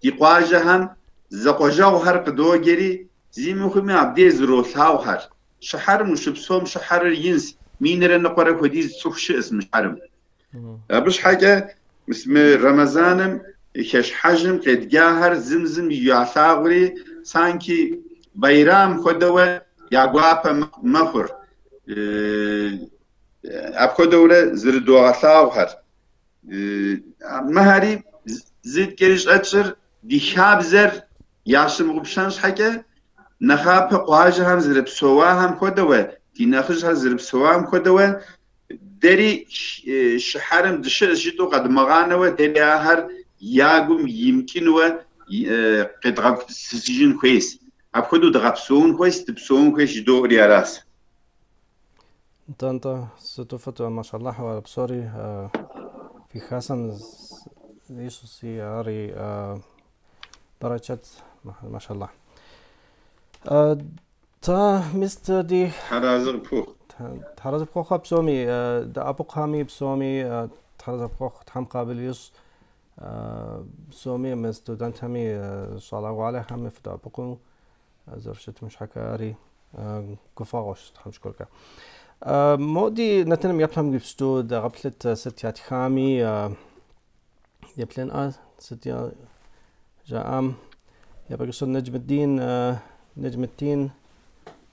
Ди къуажэхэм зэкъуажэгъухэр къыдоджэри, зи мыхъуми абдей зэролъагъухэр. Щыхьэрым ущыпсэум щыхьэрыр инс, минрэ ныкъуэрэ хуэдиз цӏыху щыӏэс мы щыхьэрым. Абы щхьэкӏэ мис мы Рэмэзаным хэщхьэжьым къедджахэр зым зым ялъагъури, санки байрам хуэдэуэ я гуапэ мэхъур. Апхуэдэурэ зэрыдогъэлъагъухэр. Мыхэри зыткӏэри щӏэтщӏыр ди хабзэр ящымыгъупщэн щхьэкӏэ, нэхъапэ къуажэхэм зэрыпсэуахэм хуэдэуэ, ди нэхъыжьхэр зэрыпсэуам хуэдэуэ, дэри щыхьэрым дыщыӏэщ жытӏэу къэдмыгъанэуэ, дэри ахэр я гум имыкӏынуэ къедгъэгупсысыжын хуейщ. Апхуэдэу дгъэпсэун хуейщ, дыпсэун хуейщ жыдоӏэри аращ. Нтӏэ, нтӏэ, сыту фӏыт, машаллахь, псори фи хасэм ищӏыси, ари бэрэчэт, машаллахь. Та, мис ди... Тхьэразы къыпхухъу. Тхьэразы пхухъу псоми, дэӏэпыкъухэми псоми, тхьэразы пхухъу, Тхьэм къабыл ищӏ. Псоми, мы студентхэми, щӏалэгъуалэхэми фыдэӏэпыкъуу зэрыщытым щхьэкӏэ ари гуфӏэгъуэщ, Тхьэм шыкуркӏэ. Мо ди нэтыным еплъым иджыпсту дэгъэплъыт сыт ятхами, еплъынӏэ сыт жаӏам. Япэкӏыщыр Нэджмыддин, Нэджмыддин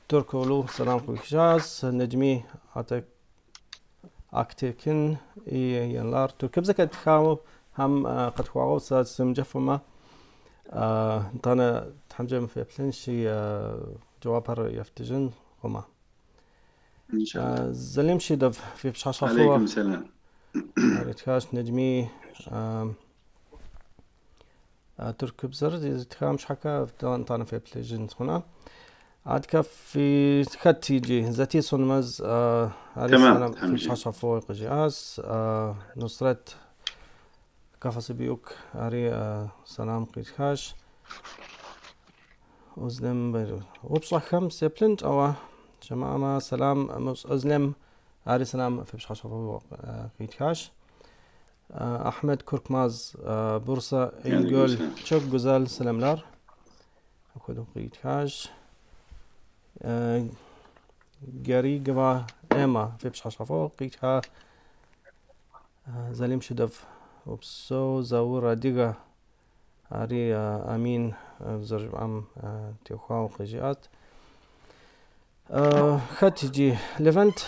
Тыркулу сэлам къыуихыжащ, Нэджми Актекин и yayınlar. Türkçe тхауэ хьэм къытхуагъэу сэ сымджэфымэ, нтӏанэ тхьэмкӏэ феплъынщи, жэуапхэр ефтыжын хъумэ. Залим Шидов фи пщхьэщхьэфуэ. Алейкум сэлам. Аритхащ Нэджми тыркубзэр зытхам щхьэкӏэ нтӏанэ феплъыжын хъунэ. Адкэ фи хэт иджы Зати Сонмаз ари Тэмэм, сэлам фи тхьэм пщхьэщхьэфуэ къыжиӏащ. Нусрэт Кафасыбиук ари сэлам къитхащ. Узлем упщӏэхэм сеплъынт, ауэ жамыӏэмэ сэлам Узлем ари сэлам фи пщхьэщхьэфуэ къитхащ. Ахьмэд Куркмаз Бурсэ Ингол çok güzel selamlar. Апхуэдэу къитхащ. Гаригова Эмма фи пщхьэщхьэфуэ къитха. Залим Шидов упсэу Заур Адыгэ ари Амин зэрыжыпӏам теухуауэ къыжиӏат. Хэт иджы Левент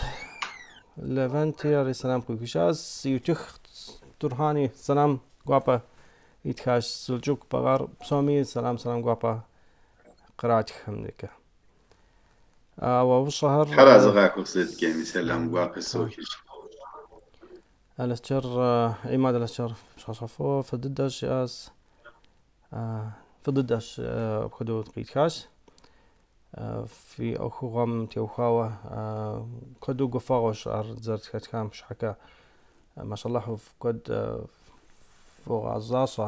Левенти ари сэлам къыхуищащ. Ютых Турхани сэлам гуапэ итхащ. Сылджук Багъар псоми сэлам сэлам гуапэ къратххэмкӏэ. Ауэ упщӏэхэр Тхьэразы къахухъу зэдгеми сэлам гуапэ сохыж. Алэсчэр Имад Алэсчэр пщхьэщхьэфуэ фӏы дыдэщ жиӏащ. Фӏы дыдэщ апхуэдэу къитхащ. Фи ӏуэхугъуэм теухуауэ куэду гуфӏэгъуэщ ар зэрытхэтхам щхьэкӏэ. Машаллахь, куэд фогъэзащӏэ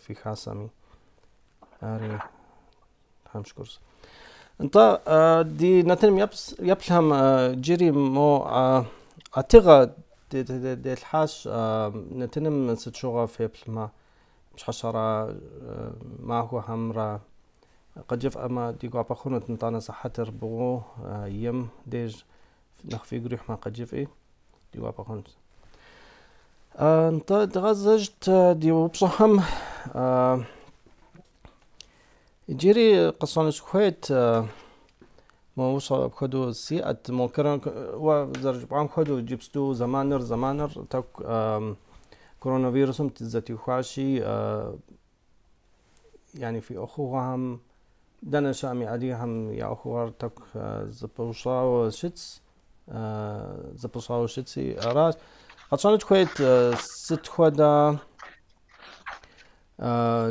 фи хасэми. Ари Тхьэм шыкурщ. Нтӏэ, ди нэтыным еплъхэм иджыри мо а тыгъэ делъхьащ нэтыным сыт щыгъуэ феплъмэ, пщыхьэщхьэрэ махуэхэмрэ къыджыфӏэмэ ди гуапэ хъунут, нтӏанэ сыхьэтыр бгъу им деж нэхъ фигу ирихьмэ къыджыфӏи, ди гуапэ хъунут. Нтӏэ, дгъэзэжт ди упщӏэхэм. Иджыри къэсщӏэну сыхуейт, мо упщӏэ апхуэдэу сиӏэт, мо уэ зэрыжыпӏам хуэдэу иджыпсту зэманыр зэманыр тӏэкӏу коронавирусым зэтехуащи, яни фи ӏуэхугъуэхэм дэнэ щыӏэми адыгэхэм я ӏуэхугъуэр тӏэкӏу зэпыщӏауэ щытщ, зэпыщӏауэ щытщи, аращ. Къэтщӏэну тхуейт сыт хуэдэ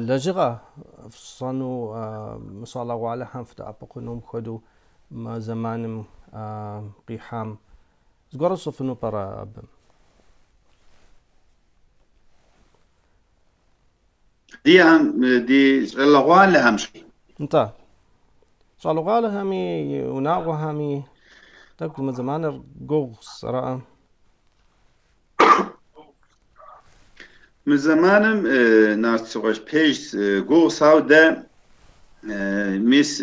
лэжьыгъэ фщӏэну мы щӏалэгъуалэхэм фыдэӏэпыкъуну хуэдэу мы зэманым къихьам. Зыгуэр фщӏыфыну пӏэрэ абы? Ди щӏалэгъуалэхэм. Нтӏэ. Щӏалэгъуалэхэми, унагъуэхэми тӏэкӏу мы зэманыр гугъущ, араӏэ? Мы зэманым Нарт си къуэш пэжщ гугъущ, ауэ дэ мис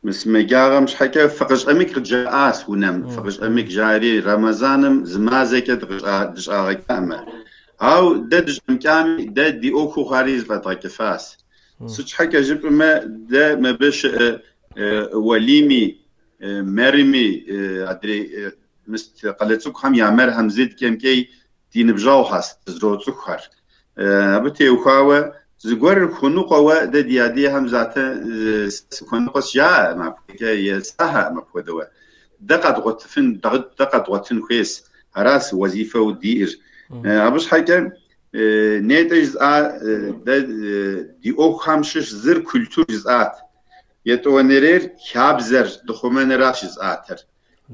мы сымаджагъэм щхьэкӏэ фыкъыщӏэмыкӏ къыджаӏащ унэм, фыкъыщӏэмыкӏ жари Рэмэзаным зы мазэкӏэ дыщӏагъэкӏамэ. Ауэ дэ дыщӏэмыкӏами, дэ ди ӏуэхуу хъуари зэфӏэдгъэкӏыфащ. Сыт щхьэкӏэ жыпӏэмэ, дэ мыбы щыӏэ уэлими, мэрми, адрей мис къалэ цӏыкӏухэм я мэрхэм зыткӏэмкӏэ ди ныбжьэгъухэр, дызэроцӏыхухэр. Абы теухуауэ зыгуэр хуэныкъуэуэ дэ ди адыгэхэм затэ сыхуэныкъуэщ жаӏэкъым апхуэдэкӏэ есахэкъым апхуэдэуэ. Дэ къэдгъуэтыфын, дэ къэдгъуэтын хуейщ. Аращ вазифэу диӏэр. Абы щхьэкӏэ нетӏэ жысӏа дэ ди ӏуэхухэм щыщ зыр культур жысӏат. Етӏуанэрейр хабзэр дыхъумэныращ жысӏатэр.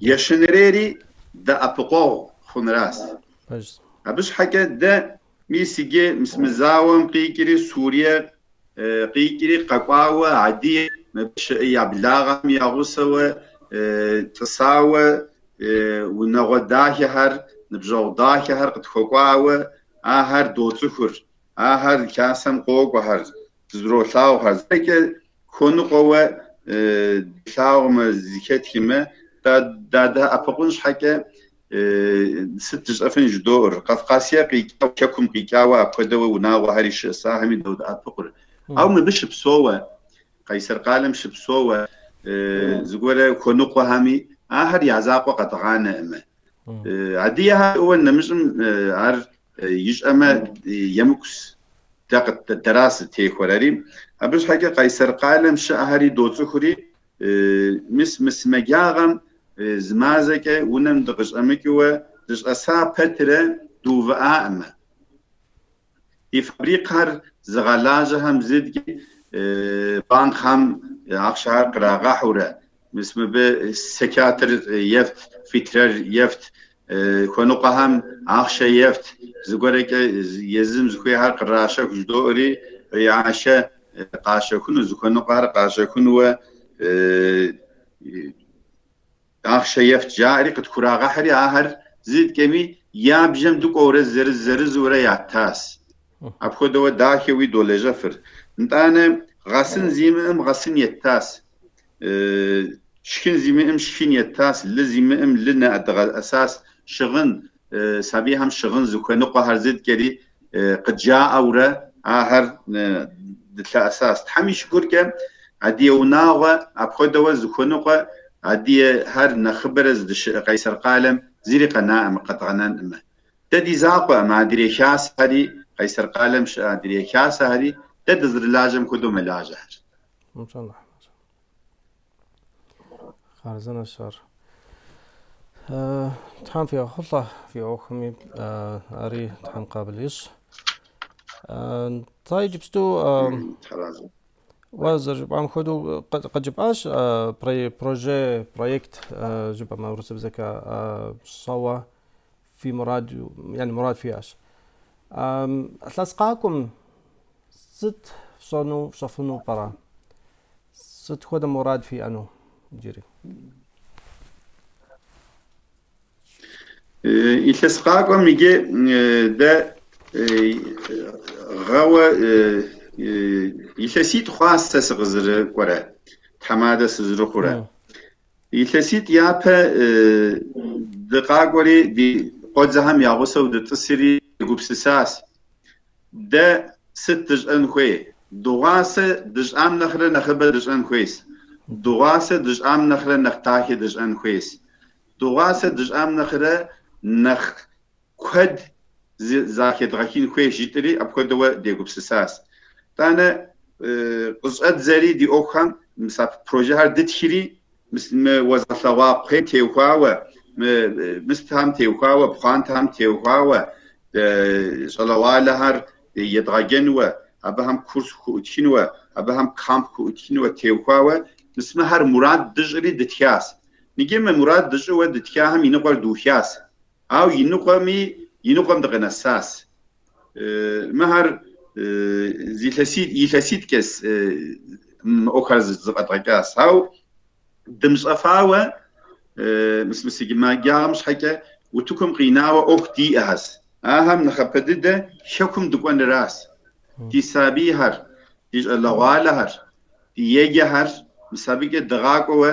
Ещанэрейри дэӏэпыкъуэгъу хъуныращ. Абы щхьэкӏэ дэ мис иджы мис мы зауэм къикӏри Сурие къикӏри къэкӏуауэ адыгэ мыбы щыӏэ я благъэм я гъусэуэ тӏысауэ унагъуэ дахэхэр, ныбжьэгъу дахэхэр къытхуэкӏуауэ ахэр доцӏыхур, ахэр хасэм къокӏуэхэр, дызэролъагъухэр. Зэкӏэ хуэныкъуэуэ длъагъумэ, зыхэтхмэ, дадэӏэпыкъун щхьэкӏэ сыт дыщӏэфын жыдоӏэр. Къафкъасие къикӏауэ, Хэкум къикӏауэ апхуэдэуэ унагъуэхэри щыӏэс, ахэми додэӏэпыкъур. Ауэ мыбы щыпсэуэ, Къайсэр къалэм щыпсэуэ зыгуэрэ хуэныкъуэхэми, ахэр я закъуэ къэдгъанэӏымэ. Адыгэхэр ӏуэ нэмыщӏым ар ищӏэмэ емыкӏущ, дэ дэращ зытехуэр ари. Абы щхьэкӏэ Къайсэр къалэм щыӏэхэри доцӏыхури, мис мы сымаджагъэм зы мазэкӏэ унэм дыкъыщӏэмыкӏыуэ дыщӏэса пэтрэ дыувыӏаӏымэ. Ди фабрикхэр зыгъэлажьэхэм зыткӏи банкхэм ахъшэхэр кърагъэхьурэ, мис мыбы зэкатыр ефт, фитрэр ефт, хуэныкъуэхэм ахъшэ ефт, зыгуэрэкӏэ езым зыхуейхэр къращэху жыдоӏэри, ахъшэ къащэхуну, зыхуэныкъуэхэр къащэхунууэ ахъшэ ефт жаӏэри къытхурагъэхьри, ахэр зыткӏэми я бжэм дыкӏуэурэ зырыз-зырызурэ яттащ. Апхуэдэуэ дахэуи долэжьэфыр. Нтӏанэ гъэсын зимыӏэм гъэсын еттащ. Шхын зимыӏэм шхын еттащ, лы зимыӏэм лы нэдгъэӏэсащ, щыгъын, сабийхэм щыгъын зыхуэныкъуэхэр зыткӏэри къыджаӏэурэ ахэр дылъэӏэсащ. Тхьэм и шыкуркӏэ адыгэ унагъуэ апхуэдэуэ зыхуэныкъуэ адыгэхэр нэхъыбэрэ зыдыщыӏэ Къайсэр къалэм зыри къэнаӏымэ, къэдгъэнэнӏымэ. Дэ ди закъуэӏым, адрей хасэхэри, Къайсэр къалэм щыӏэ адрей хасэхэри дэ дызэрылажьэм хуэдэу мэлажьэхэр. Хъарзынэщ ар. Тхьэм фигъэхъулӏэ фи ӏуэхуми, ари Тхьэм къабыл ищӏ. Нтӏэ иджыпсту уэ зэрыжыпӏам хуэдэу къыджыпӏащ проже, проект жыпӏэмэ урысыбзэкӏэ щӏэуэ фи мурад, яни мурад фиӏэщ. Илъэс къакӏуэм сыт фщӏэну, фщӏэфыну пӏэрэ? Сыт хуэдэ мурад фиӏэну иджыри? Илъэс къакӏуэм иджы дэ гъэуэ илъэситӏ хъуащ сэ сыкъызэрыкӏуэрэ, тхьэмадэ сызэрыхъурэ. Илъэситӏ япэ дыкъакӏуэри ди къуэдзэхэм я гъусэу дытӏысри дегупсысащ. Дэ сыт дыщӏэн хуей? Дыгъуасэ дыщӏам нэхърэ нэхъыбэ дыщӏэн хуейщ. Дыгъуасэ дыщӏам нэхърэ нэхъ дахэ дыщӏэн хуейщ. Дыгъуасэ дыщӏам нэхърэ нэхъ куэд захедгъэхын хуейщ жытӏэри апхуэдэуэ дегупсысащ. Тӏанэ къыщӏэддзэри ди ӏуэхухэм мис а прожехэр дытхри, мы уэзгъэлъэгъуа кхъуейм теухуауэ, мы мыстхэм теухуауэ, пхъуантэхэм теухуауэ, щӏалэгъуалэхэр едгъэджэнуэ, абыхэм курс хуӏутхынуэ, абыхэм камп хуӏутхынуэ теухуауэ, мис мыхэр мурад дыщӏри дытхащ. Иджы мы мурад дыщӏыуэ дытхахэм и ныкъуэр духащ. Ауэ и ныкъуэми и ныкъуэм дыкъынэсащ. Мыхэр илъэситӏкӏэ мы ӏуэхухэр зэфӏэдгъэкӏащ. Ауэ дымыщӏэфауэ мис мы сымаджагъэм щхьэкӏэ утыкум къинауэ ӏуэху диӏэхэщ. Ахэм нэхъапэ дыдэ хэкум дыкӏуэныращ. Ди сабийхэр, ди щӏалэгъуалэхэр, ди еджэхэр мис абыкӏэ дыгъакӏуэуэ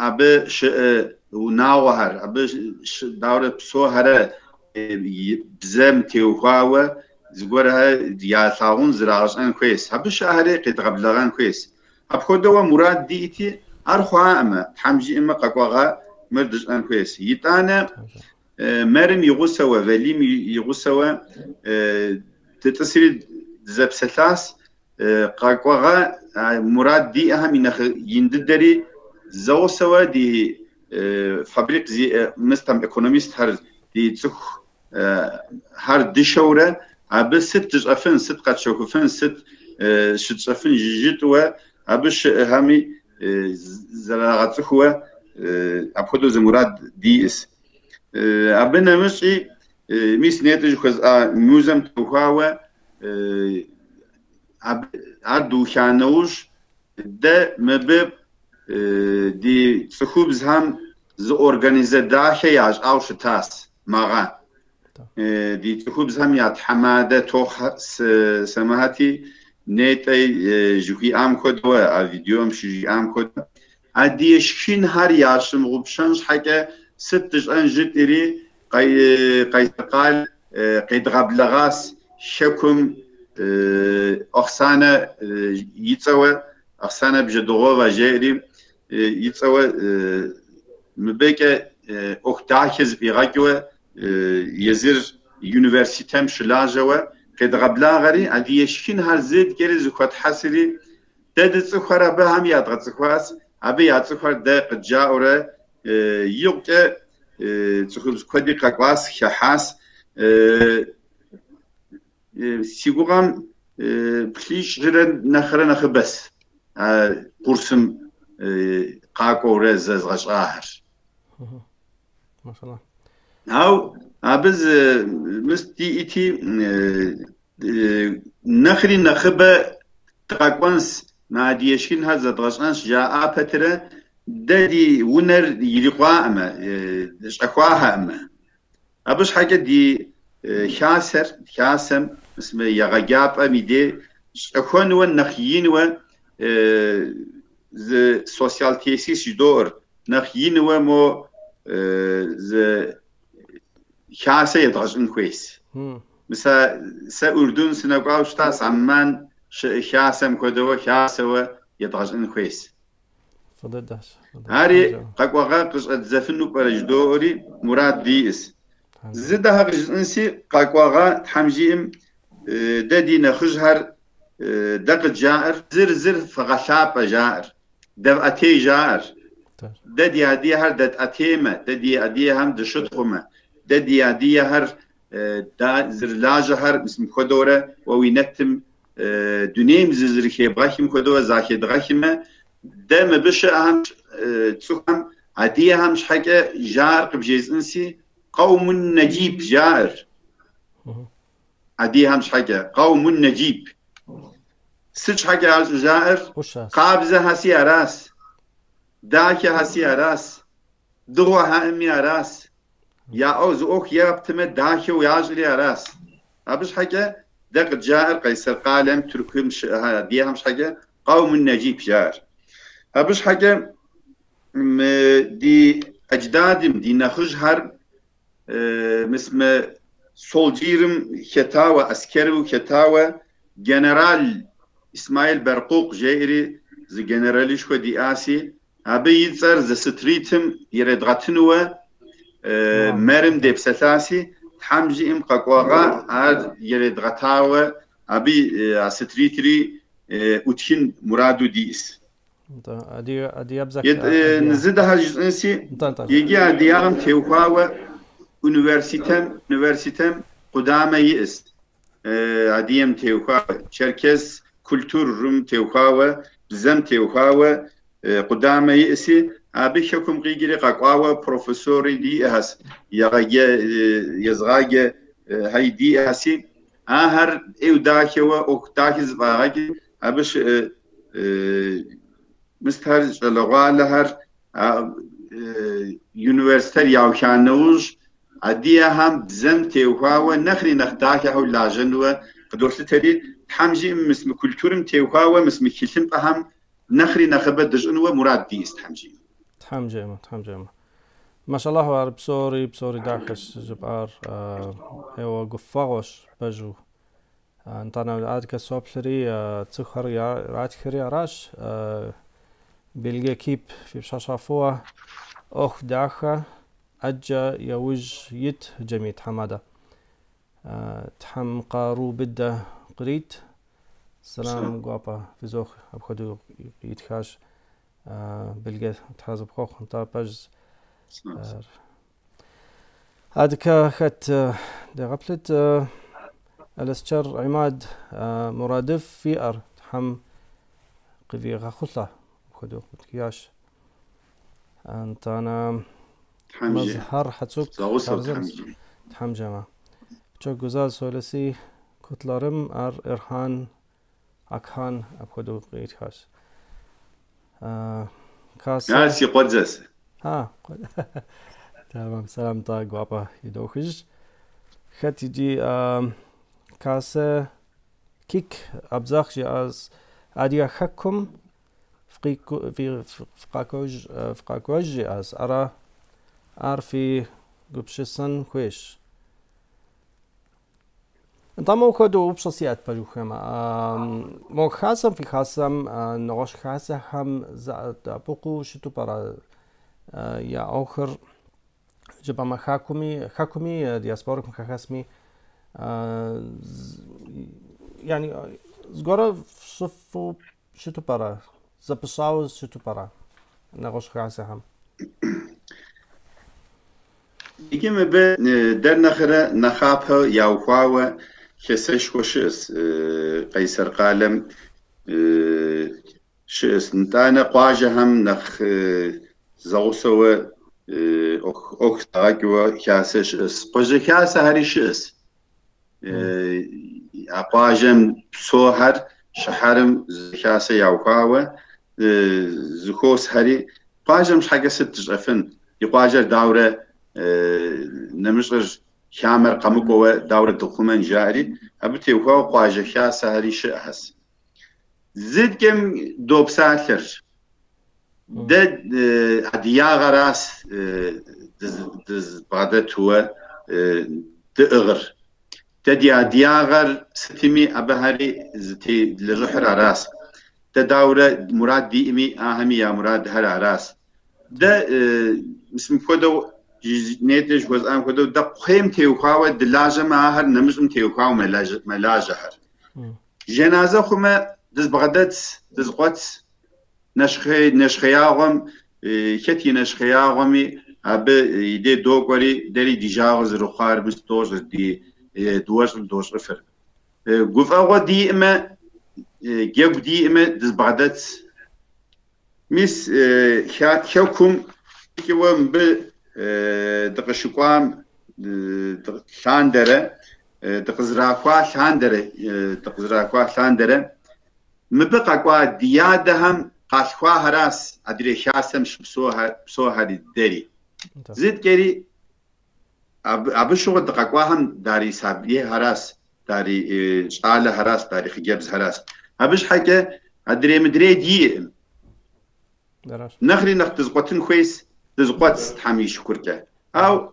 абы щыӏэ унагъуэхэр, абы дауэрэ псэухэрэ бзэм теухуауэ зыгуэрхэр ялъагъун зрагъэщӏэн хуейщ. Абы щыӏэхэри къедгъэблэгъэн хуейщ. Апхуэдэуэ мурад диӏэти, ар хъуаӏымэ, Тхьэм жиӏэмэ къэкӏуэгъэ мыр дыщӏэн хуейщ. Итӏанэ мэрым и гъусэуэ, валим и гъусэуэ дытӏысри дызэпсэлъащ. Къэкӏуэгъэ мурад диӏэхэм и нэхъ ин дыдэри зэгъусэуэ ди фабрик зиӏэ мыстхэм экономистхэр, ди цӏыхухэр дышэурэ абы сыт дыщӏэфын, сыт къэтщэхуфын, сыт щытщӏэфын жытӏэуэ абы щыӏэхэми зэрагъэцӏыхууэ апхуэдэу зы мурад диӏэс. Абы нэмыщӏи мис нетӏэ жыхуэсӏа музэм теухуауэ ар духа нэужь дэ мыбы ди цӏыхубзхэм зы организэ дахэ ящӏауэ щытащ мэгъэ. Ди цӏыхубзхэм я тхьэмадэ Тохъу Сэмэхьэти нетӏэ жыхуиӏам хуэдэуэ, а видеом щыжиӏам хуэдэу, адыгэ шхынхэр ящымыгъупщэн щхьэкӏэ сыт дыщӏэн жытӏэри Къайсэр къалэ къедгъэблэгъащ хэкум Оксанэ и цӏэуэ, Оксанэ Бжэдыгъуэвэ жеӏэри и цӏэуэ мыбыкӏэ ӏуэху дахэ зэфӏигъэкӏыуэ езыр университетым щылажьэуэ къедгъэблагъэри адыгэ шхынхэр зыткӏэри зыхуэтхьэсри дэ дыцӏыхухэр абыхэм ядгъэцӏыхуащ, абы я цӏыхухэр дэ къыджаӏэурэ икъукӏэ цӏыхубз куэди къэкӏуащ, хыхьащ. Си гугъэм плӏищрэ нэхърэ нэхъыбэс а курсым къакӏуэурэ зэзгъэщӏахэр. Ау абы зы мыс диӏэти нэхъри нэхъыбэ дыкъэкӏуэнщ, мы адыгэ шхынхэр зэдгъэщӏэнщ жаӏа пэтрэ дэ ди унэр ирикъуаӏымэ, щӏэхуахэӏымэ. Абы щхьэкӏэ ди хасэр, хасэм мис мы егъэджапӏэм и дей щӏэхуэнуэ нэхъ инуэ зы социал тесис жыдоӏэр, нэхъ инуэ мо зы хасэ едгъэщӏын хуейщ. Мис а сэ Урдун сынэкӏуауэ щытащ, Амман щыӏэ хасэм хуэдэуэ хасэуэ едгъэщӏын хуейщ. Фӏы дыдэщ. Ари къэкӏуэгъэ къыщӏэддзэфыну пӏэрэ жыдоӏэри мурад диӏэс. Зы дахэ къыжысӏэнси, къэкӏуэгъэ Тхьэм жиӏэм дэ ди нэхъыжьхэр дэ къыджаӏэр, зыр зыр фыгъэлъапӏэ жаӏэр, дэвӏэтей жаӏэр. Дэ ди адыгэхэр дэтӏэтеймэ, дэ ди адыгэхэм дыщытхъумэ, дэ ди адыгэхэр зэрылажьэхэр мис мыпхуэдэурэ уэ уи нэтым дунейм зызэрыхебгъэхым хуэдэуэ захедгъэхмэ, дэ мыбы щыӏэхэм цӏыхухэм адыгэхэм щхьэкӏэ жаӏэр къыбжесӏэнси, къэумун нэджиб жаӏэр. Адыгэхэм щхьэкӏэ къэумун нэджиб. Сыт щхьэкӏэ ар щӏыжаӏэр? Ӏущащ. Къабзэхэси арас, дахэхэси арас, дыгъуэхэӏыми арас. Яӏэу зы ӏуэху ептымэ, дахэу ящӏри арас. Абы щхьэкӏэ дэ къыджаӏэр Къайсэр къалэм Тыркум щыӏэ адыгэхэм щхьэкӏэ къэумун нэджиб жаӏэр. Абы щхьэкӏэ мы ди адждадым, ди нэхъыжьхэр мис мы Солджирым хэтауэ, аскеру хэтауэ генерал Исмаил Бэркъукъ жеӏэри зы генералышхуэ диӏаси, абы и цӏэр зы стритым иредгъэтынуэ мэрым депсэлъаси, Тхьэм жиӏэм къэкӏуэгъэ ар иредгъэтауэ абы а стритри ӏутхын мураду диӏэс. Нтӏэ, адыгэ адыгэбзэ Зы дыхьэ жысӏэнси, Нтӏэ, нтӏэ. иджы адыгагъэм теухуауэ университетым къудамэ иӏэс. Адыгэм теухуауэ, черкес культурым теухуауэ, бзэм теухуауэ къудамэ иӏэси, абы хэкум къикӏри къэкӏуауэ профессори диӏэхэс, егъэджэ езыгъаджэ хьэи диӏэхэси, ахэр ӏейуэ дахэуэ ӏуэху дахэ зэфӏагъэкӏ, абы щыӏэ мыстхэр щӏалэгъуалэхэр университетыр яуха нэужь, адыгэхэм бзэм теухуауэ нэхъри нэхъ дахэхэу лажьэнуэ къыдолъытэри, Тхьэм жиӏэм мис мы культурым теухуауэ, мис мы тхылъымпӏэхэм нэхъри нэхъыбэ дыщӏынуэ мурад диӏэс Тхьэм жиӏэм. Тхьэм жиӏэмэ, Тхьэм жиӏэмэ. Машаллаху, ар псори, псори дахэщ жыпӏар, ӏейуэ гуфӏэгъуэщ пэжу. Нтӏанэ адэкӏэ соплъри, цӏыхухэр иратхри аращ. Билге Кип фи пщащэ фӏыуэ, ӏуэху дахэ, ӏэджэ яужь ит Джэмил тхьэмадэ. Тхьэм къару быдэ кърит, сэлам гуапэ фызох, апхуэдэу итхащ Билге Тхьэ зыпхуэхъу, нтӏэ пэжщ. Адэкӏэ хэт дегъэплъыт Алэсчэр Имад мурадыфӏ фиӏэр Тхьэм къывигъэхъулӏэ, апхуэдэу къытхиящ. Нтӏанэ Тхьэм жиӏэ. Мэзхьэр Хьэцӏыкӏу Зэгъусэу хабзэм Тхьэм жиӏэ. Тхьэм жиӏэмэ. Çok güzel söylesi kutlarım ар Ирхан Акхан апхуэдэу къитхащ. Касэ. Ар си къуэдзэс. А, тэмэм, сэлам нтӏэ гуапэ идохыж. Хэт иджы Касэ Кик Абзах жиӏащ Адыгэ Хэкум фыкъакӏуэж жиӏащ. Ара ар фи гупсысэн хуейщ. Нтӏэ, моуэ хуэдэу упщӏэ сиӏэт пэжу ухуеймэ. Мо хасэм, фи хасэм, нэгъуэщӏ хасэхэм зэдэӏэпыкъуу щыту пӏэрэ я ӏуэхур жыпӏэмэ хэкуми, диаспорэм хэхэсми, яни зыгуэрэ фщӏыфу щыту пӏэрэ, зэпыщӏауэ щыту пӏэрэ нэгъуэщӏ хасэхэм? Иджы мыбы дэр нэхърэ нэхъапэ яухуауэ хасэшхуэ щыӏэс, Къайсэр къалэм щыӏэс. Нтӏанэ къуажэхэм нэхъ зэгъусэуэ ӏуэху зэгъэкӏыуэ хасэ щыӏэс. Къуажэ хасэхэри щыӏэс. А къуажэм псохэр щыхьэрым зы хасэ яухуауэ зыхуосхэри, къуажэм щхьэкӏэ сыт дыщӏэфын? Ди къуажэр даурэ нэмыщӏыр хамэр къэмыкӏуэуэ даурэ дыхъумэн жаӏэри, абы теухуауэ къуажэ хасэхэри щыӏэхэс. Зыткӏэм допсалъэр. Дэ адыгагъэрас дызбгъэдэтуэ дыӏыгъыр. Дэ ди адыгагъэр сытми абыхэри зытелэжьыхьыр арас. Дэ даурэ мурад диӏэми, ахэми я мурадхэр арас. Дэ мис мыпхуэдэу нетӏэ жыхуэсӏам хуэдэу дэ кхъуейм теухуауэ дылажьэмэ, ахэр нэмыщӏым теухуауэ мэлажьэхэр. Жэназэ хъумэ, дызбгъэдэтс, дызкъуэтс, нэщхъеягъуэм, хэт и нэщхъеягъуэми, абы и дей докӏуэри, дэри ди жагъуэ зэрыхъуар мис дощӏыр, ди дыуэщӏым дощӏыфыр. Гуфӏэгъуэ диӏэмэ, джэгу диӏэмэ, дызбгъэдэтс. Мис хэкум икӏыуэ мыбы дыкъыщыкӏуам лъандэрэ, дыкъызэрахуа лъандэрэ, Мыбы къэкӏуа ди адэхэм къалъхуахэращ адрей хасэм щыпсэухэри дэри. Зыткӏэри абы щыгъуэ дыкъэкӏуахэм дари сабийхэращ, дари щӏалэхэращ, дари хъыджэбзхэращ. Абы щхьэкӏэ адрей мыдрей диӏэкъым. Нэхъри нэхъ дызыкъуэтын хуейщ, дызыкъуэтщ Тхьэм и шыкуркӏэ. Ауэ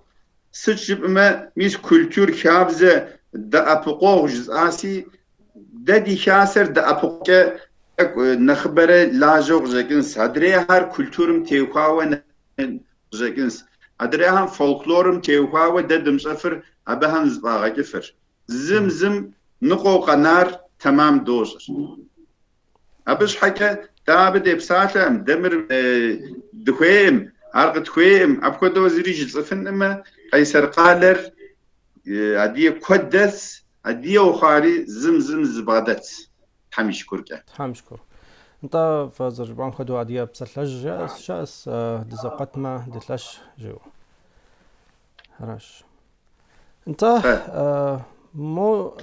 сыт жыпӏэмэ, мис культур хабзэ дэӏэпыкъуэгъу жысӏаси, дэ ди хасэр дэӏэпыкъукӏэ нэхъыбэрэ лажьэу къыщӏэкӏынщ. Адрейхэр культурым теухуауэ къыщӏэкӏынщ. Адрейхэм фольклорым теухуауэ дэ дымыщӏэфыр абыхэм зэфӏагъэкӏыфыр. Зым зым ныкъуэу къэнар тэмам дощӏыр. Абы щхьэкӏэ дэ абы депсалъэм, дэ мыр дыхуейм, ар къытхуейм, апхуэдэу зыри жытӏэфынӏымэ, Къайсэр къалэр адыгэ куэд дэс, адыгэу хъуари зым зым зыбгъэдэтщ. Тхьэм и шыкуркӏэ. Тхьэм и шыкур. Нтӏэ, фэ зэрыжыпӏам хуэдэу адыгэ псалъэжь щыӏэщ, дызэкъуэтмэ, дылъэщ жиӏэу. Аращ. Нтӏэ, мо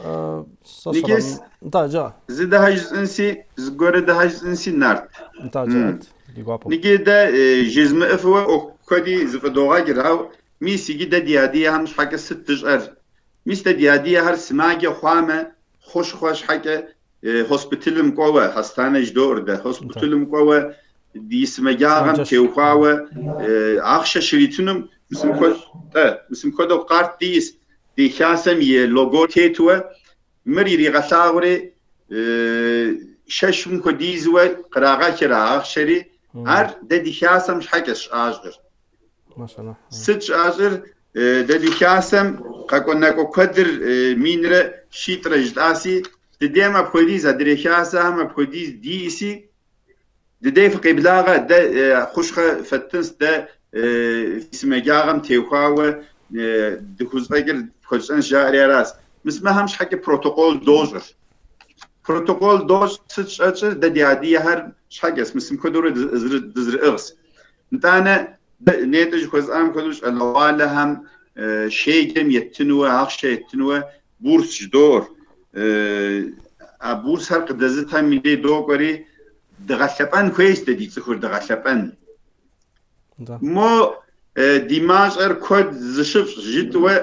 нтӏэ, жыӏэ. Зы дыхьэ жысӏэнси, зыгуэрэ дыхьэ жысӏэнси нарт. Нтӏэ, жыӏэт, ди гуапэу. Иджы дэ жызмыӏыфыуэ ӏуэху куэди зыфӏыдогъэкӏыр, ауэ мис иджы дэ ди адыгэхэм щхьэкӏэ сыт дыщӏэр? Мис дэ ди адыгэхэр сымаджэ хъуамэ, хущхъуэ щхьэкӏэ хоспиталым кӏуэуэ, хьэстанэ жыдоӏэр дэ, хоспиталым кӏуэуэ ди сымаджагъэм теухуауэ ахъшэ щритынум, мис мыпхуэдэу къарт диӏэс, ди хасэм и лого тетуэ, мыр иригъэлъагъури шэшым хуэдизуэ кърагъэхыр а ахъшэри, ар дэ ди хасэм щхьэкӏэ щӏащӏыр. Сыт щӏащӏыр? Дэ ди хасэм къэкӏуэ-накӏуэ куэдыр 1100 жытӏаси, дыдейм апхуэдиз, адрей хасэхэм апхуэдиз диӏэси, дыдей фыкъеблагъэ, дэ хущхъуэ фэттынс, дэ фи сымаджагъэм теухуауэ дыхузэфӏэкӏыр фхуэтщӏэнщ, жаӏэри аращ. Мис мыхэм щхьэкӏэ протокол дощӏыр. Протокол дощӏ, сыт щӏэтщӏыр? Дэ ди адыгэхэр щхьэкӏэс, мис мыпхуэдэурэ дызэрыӏыгъс. Нтӏанэ, нетӏэ жыхуэсӏам хуэдэу щӏалэгъуалэхэм щеджэм еттынуэ, ахъшэ еттынуэ бурс жыдоӏэр. А бурсхэр къыдэзытхэм и дей докӏуэри, дыгъэлъэпӏэн хуейщ дэ ди цӏыхур, дыгъэлъэпӏэн. Мо ди мащӏэр куэд зыщыфщӏ жытӏуэ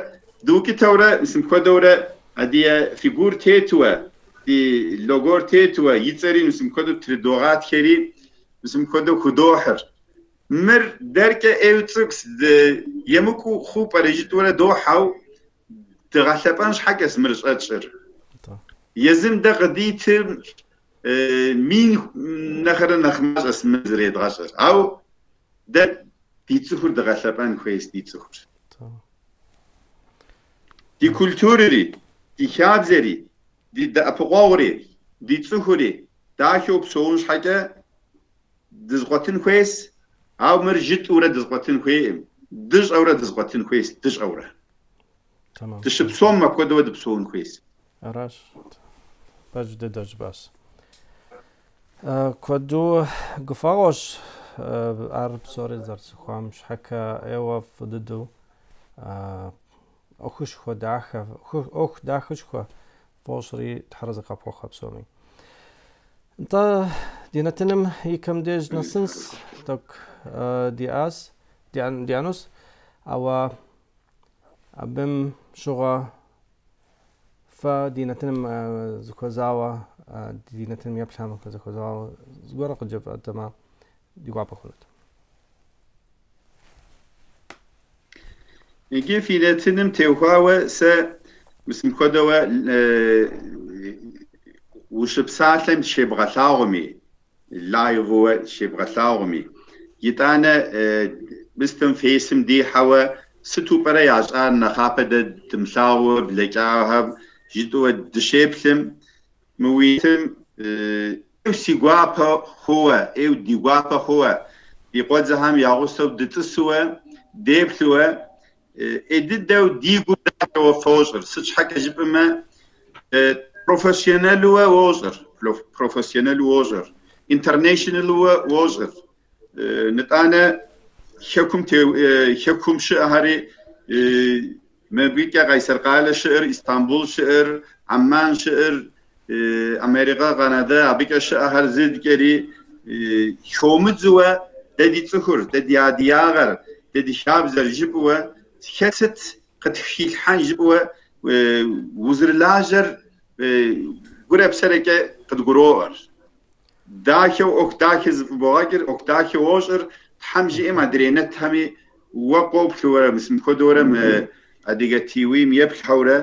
дыукӏытэурэ, мис мыпхуэдэурэ адыгэ фигур тетуэ, ди логор тетуэ, и цӏэри мис мыпхуэдэу трыдогъатхэри, мис мыпхуэдэу худохьыр. Мыр дэркӏэ ӏейуэ цӏыкӏущ, емыкӏуу хъуу пӏэрэ жытӏэурэ дохьэу, дыгъэлъэпӏэн щхьэкӏэщ мыр щӏэтщӏыр. Езым дэ къыдитым мин нэхърэ нэхъ мащӏэщ мыр зэредгъэщӏыр. Ауэ дэ ди цӏыхур дыгъэлъэпӏэн хуейщ, ди цӏыхур. Ди культурэри, ди хабзэри, ди дэӏэпыкъуэгъури, ди цӏыхури дахэу псэун щхьэкӏэ дызыкъуэтын хуейщ, ауэ мыр жытӏэурэ дызыкъуэтын хуейкъым, дыщӏэурэ дызыкъуэтын хуейщ, дыщӏэурэ. Дыщыпсэум апхуэдэуэ дыпсэун хуейщ. Аращ, пэж дыдэ жыпӏащ. Куэду гуфӏэгъуэщ ар псори зэрыцӏыхуам щхьэкӏэ ӏейуэ фӏы дыдэу ӏуэхушхуэ дахэ, ӏуэху дахэшхуэ фощӏри Тхьэр арэзы къыпхухъу псоми. Нтӏэ, ди нэтыным и кӏэм деж нэсынс, тӏэкӏу диӏас, диӏэнус, ауэ абым щыгъуэ фэ ди нэтыным зыхуэзауэ, ди нэтыным еплъхэм зыхуэзауэ зыгуэрэ къыджефӏэтэмэ, ди гуапэ хъунут. Иджы фи нэтыным теухуауэ сэ мис мыпхуэдэуэ ущыпсалъэм щебгъэлъагъуми, лайвуэ щебгъэлъагъуми, итӏанэ мыстым фейсым дихьэуэ сыту пӏэрэ ящӏар нэхъапэ дэ дымылъагъууэ блэкӏахэм жытӏэуэ дыщеплъым, мы уитым ӏейуэ си гуапэ хъууэ, ӏейуэ ди гуапэ хъууэ, ди къуэдзэхэм я гъусэу дытӏысуэ, деплъуэ, ӏей дыдэу ди гум дахэуэ фощӏыр. Сыт щхьэкӏэ жыпӏэмэ, профессионалуэ уощӏыр, профессионалу уощӏыр, интернешналуэ уощӏыр. Нытӏанэ хэкум щыӏэхэри мыбыкӏэ Къайсэр къалэ щыӏэр, Истамбул щыӏэр, Амман щыӏэр, Америкэ, Канадэ, абыкӏэ щыӏэхэр зыдкӏэри хомыдзыуэ дэ ди цӏыхур, дэ ди адыягъэр, дэ ди хабзэр жыпӏэуэ, хэт сыт къытхилъхьэн жыпӏэуэ узэрылажьэр гурэ псэрэкӏэ къыдгуроӏуэр. Дахэу ӏуэху дахэ зыфӏыбогъэкӏыр, ӏуэху дахэ уощӏыр, Тхьэм жиӏэм адрей нэтхэми уэ къоплъыуэрэ, мис мыпхуэдэурэ мы Адыгэ ТВ-м еплъхэурэ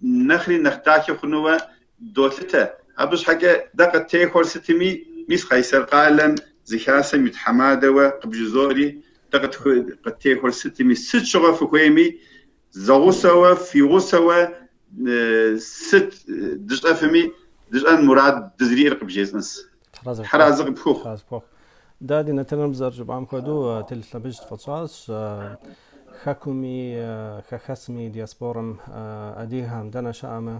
нэхъри нэхъ дахэ хъунууэ долъытэ. Абы щхьэкӏэ дэ къыттехуэр сытми, мис Къайсэр къалэм зы хасэм и тхьэмадэуэ къыбжызоӏэри, дэ къыттехуэр сытми, сыт щыгъуэ фыхуейми, зэгъусэуэ, фи гъусэуэ сыт дыщӏэфми, дыщӏэн мурад дызриӏэр къыбжесӏынс. Тхьэразэ къыпхухъу. Дэ ди нэтыным зэрыжыпӏам хуэдэу телелъэмыж тфӏэтщӏащ хэкуми, хэхэсми, диаспорэм, адыгэхэм дэнэ щыӏэмэ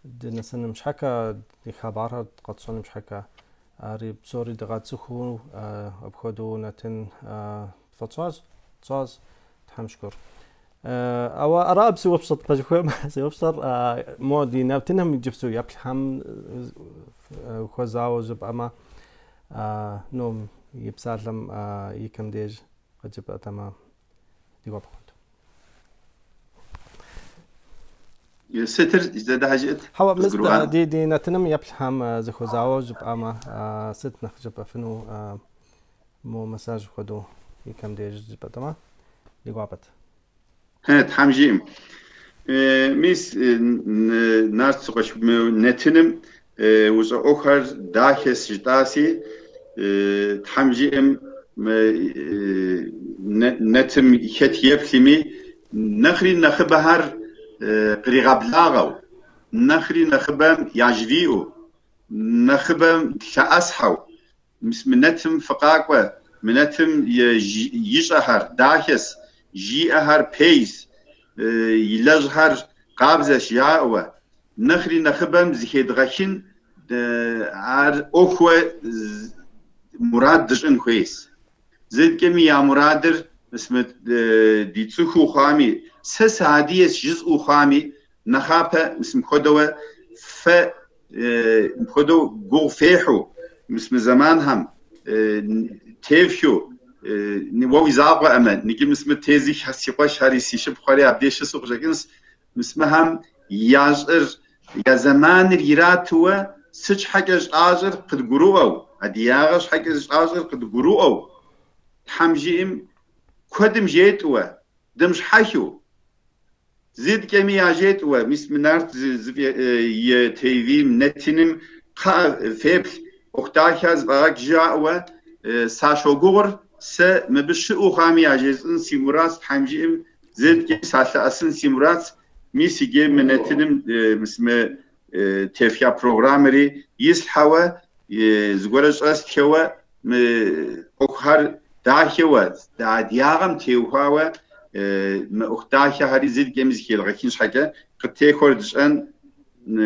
дынэсыным щхьэкӏэ, ди хабархэр къэтщӏэным щхьэкӏэ, ари псори дыгъэцӏыхуу апхуэдэу нэтын тфӏэтщӏащ, тщӏащ, Тхьэм шыкур. Ауэ ара сеупщӏырт пэжыхуейм, сеупщӏыр мо ди нэтыным иджыпсту еплъхэм хуэзауэ жыпӏэмэ, ну, и псалъэм и кӏэм деж къыджепӏэтэмэ, ди гуапэ хъунт. Сытыр зэдажыӏэт? Хьэуэ, мис ди нэтыным еплъхэм зыхуэзауэ жыпӏэмэ, сыт нэхъ жыпӏэфыну мо месседж хуэдэу и кӏэм деж жыпӏэтэмэ, ди гуапэт. Тхьэм жиӏэм. Мис Нарт сыкъуэш нэтыным ущӏэ ӏуэхухэр дахэс жытӏаси, Тхьэм жиӏэм нэтым хэт еплъми, нэхъри нэхъыбэхэр къригъэблагъэу, нэхъри нэхъыбэм яжриӏэу, нэхъыбэм лъэӏэсхьэу, мис мы нэтым фыкъакӏуэ, мы нэтым ищӏэхэр дахэс, жиӏэхэр пейс, илэжьхэр къабзэщ жаӏэуэ, нэхъри нэхъыбэм зыхедгъэхын ар ӏуэхууэ мурад дыщӏын хуейс. Зыдкӏэми я мурадыр мис мы ди цӏыхуу хъуами, сэ сыадыгэс жысӏэу хъуами, нэхъапэ мис мыпхуэдэуэ фэ мыпхуэдэу гугъу фехьу, мис мы зэманхэм тефхыу, уэ уи закъуэӏымэ, ныджы мис мы тезых си къуэшхэри, си шыпхъухэри абдеж щысу къыщӏэкӏынс, мис мыхэм ящӏыр, я зэманыр иратыуэ сыт щхьэкӏэ щӏащӏыр къыдгурыӏуэу, адыягъэ щхьэкӏэ щӏащӏыр къыдгурыӏуэу, Тхьэм жиӏэм куэдым жетӏыуэ, дымщхьэхыу, зыдкӏэми яжетӏыуэ, мис мы Нарт и ТВ-м, нэтыным кхъыӏэ феплъ, ӏуэху дахэ зэфӏагъэкӏ жаӏэуэ сащогугъур, сэ мыбы щыӏэу хъуами яжесӏын си мурадс, Тхьэм жиӏэм зыдкӏэми салъэӏэсын си мурадс, мис иджы мы нэтыным мис мы тефха программэри ислъхьэуэ, зыгуэрэ щӏэстхэуэ, мы ӏуэхухэр дахэуэ, адыягъэм теухуауэ мы ӏуэху дахэхэри зыдкӏэми зыхелгъэхын щхьэкӏэ къытехуэр дыщӏэн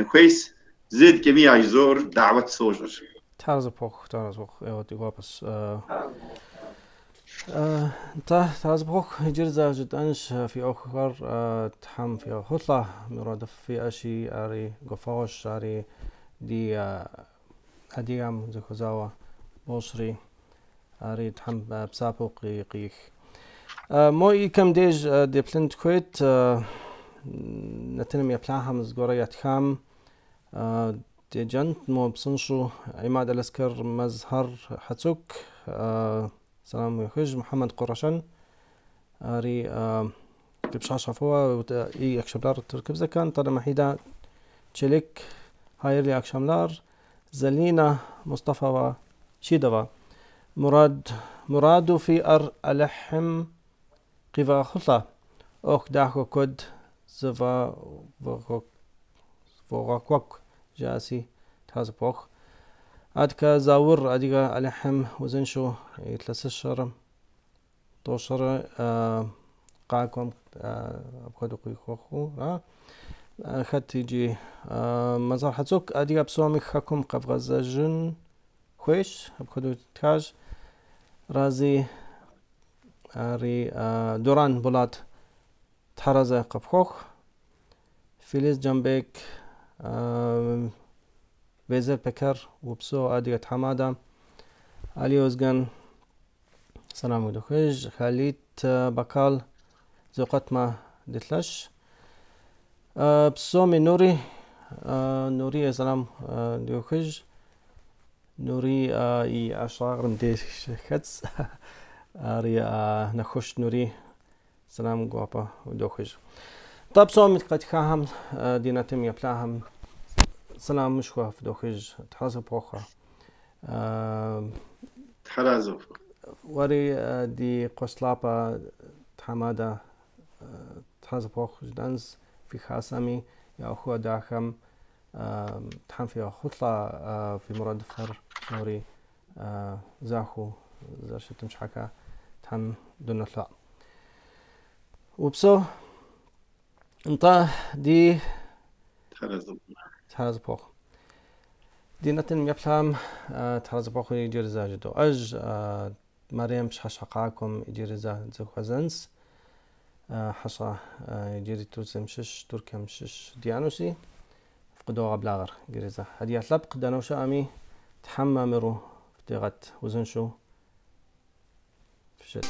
хуейс, зыдкӏэми яжызоӏэр дагъуэт сощӏыр. Тхьэразэ пхухъу, тхьэразэ пхухъу, ӏейуэ ди гуапэщ. Нтӏэ, тхьэразэ пхухъу, иджыри зэ жытӏэнщ фи ӏуэхухэр Тхьэм фигъэхъулӏэ, мурадыфӏ фиӏэщи, ари гуфӏэгъуэщ, ари ди адыгэм зэхуэзауэ бощӏри, ари Тхьэм псапэу къих. Мо и кӏэм деж деплъын тхуейт, нэтыным еплъахэм зыгуэрэ ятхам деджэнт мо псынщӏэу Имад Алэскэр Мэзхьэр Хьэцук, сэлам уехыж, Мухьэмэд Къурэщэн, ари пщащэ фӏыуэ iyi akşamlar Türkübzekan, Нтӏэнэ Махида Çelik, hayırlı akşamlar, Залина Мустафова Шидова, Мурад мураду фиӏэр Алыхьым къивгъэхъулӏэ, ӏуэху дахэ куэд зэфӏэвгъэкӏуэкӏ, жаӏэси тхьэразэ пхухъу. Аткэ Заур адыгэ Алыхьым узыншэу илъэсыщэрэ тӏощӏрэ къакӏуэм апхуэдэу къихуэхъуу. Хэт иджы Мэзар Хьэцук адыгэ псоми хэкум къэвгъэзэжын хуейщ, апхуэдэу тхащ. Рази ари Дуран Булат тхьэразэ къыпхуэхъу. Филиз Джамбек. Везер Пекер, упсэу, адыгэ тхьэмадэ. Али Озган, сэлам удохыж. Халит Бакал, зэкъуэтмэ дылъэщ. Псоми Нури, Нури сэлам дохыж. Нури и ӏэщӏагъэр мыбдеж хэтс. Ари Нэхущ Нури сэлам гуапэ удохыж. Тӏэ псоми къэтхахэм, ди нэтым еплъахэм сэламышхуэ фыдохыж. Тхьэ зыпохъэ. Тхьэразэ. Уэри ди къуэш лъапӏэ тхьэмадэ Тхьэ зыпохъу жыдӏэнс фи хасэми я ӏуэху дахэм Тхьэм фигъэхъулӏэ фи мурадыфӏхэр псори захуэу зэрыщытым щхьэкӏэ Тхьэм дынолъэӏу. Упсэу. Нтӏэ, ди Тхьэразэ пхуэхъу. Ди нэтыным еплъам Тхьэразэ пхуэхъу иджыри зэ жыдоӏэж. Мэрем пщыхьэщхьэ къакӏуэм иджыри зэ дызэхуэзэнс. Хьэщӏэ иджыри Турцием щыщ, Туркием щыщ диӏэнущи, фыкъыдогъэблагъэр иджыри зэ. Адыгэ лъэпкъ дэнэ щыӏэми, Тхьэм мамыру фыдигъэт, узыншэу фыщыт.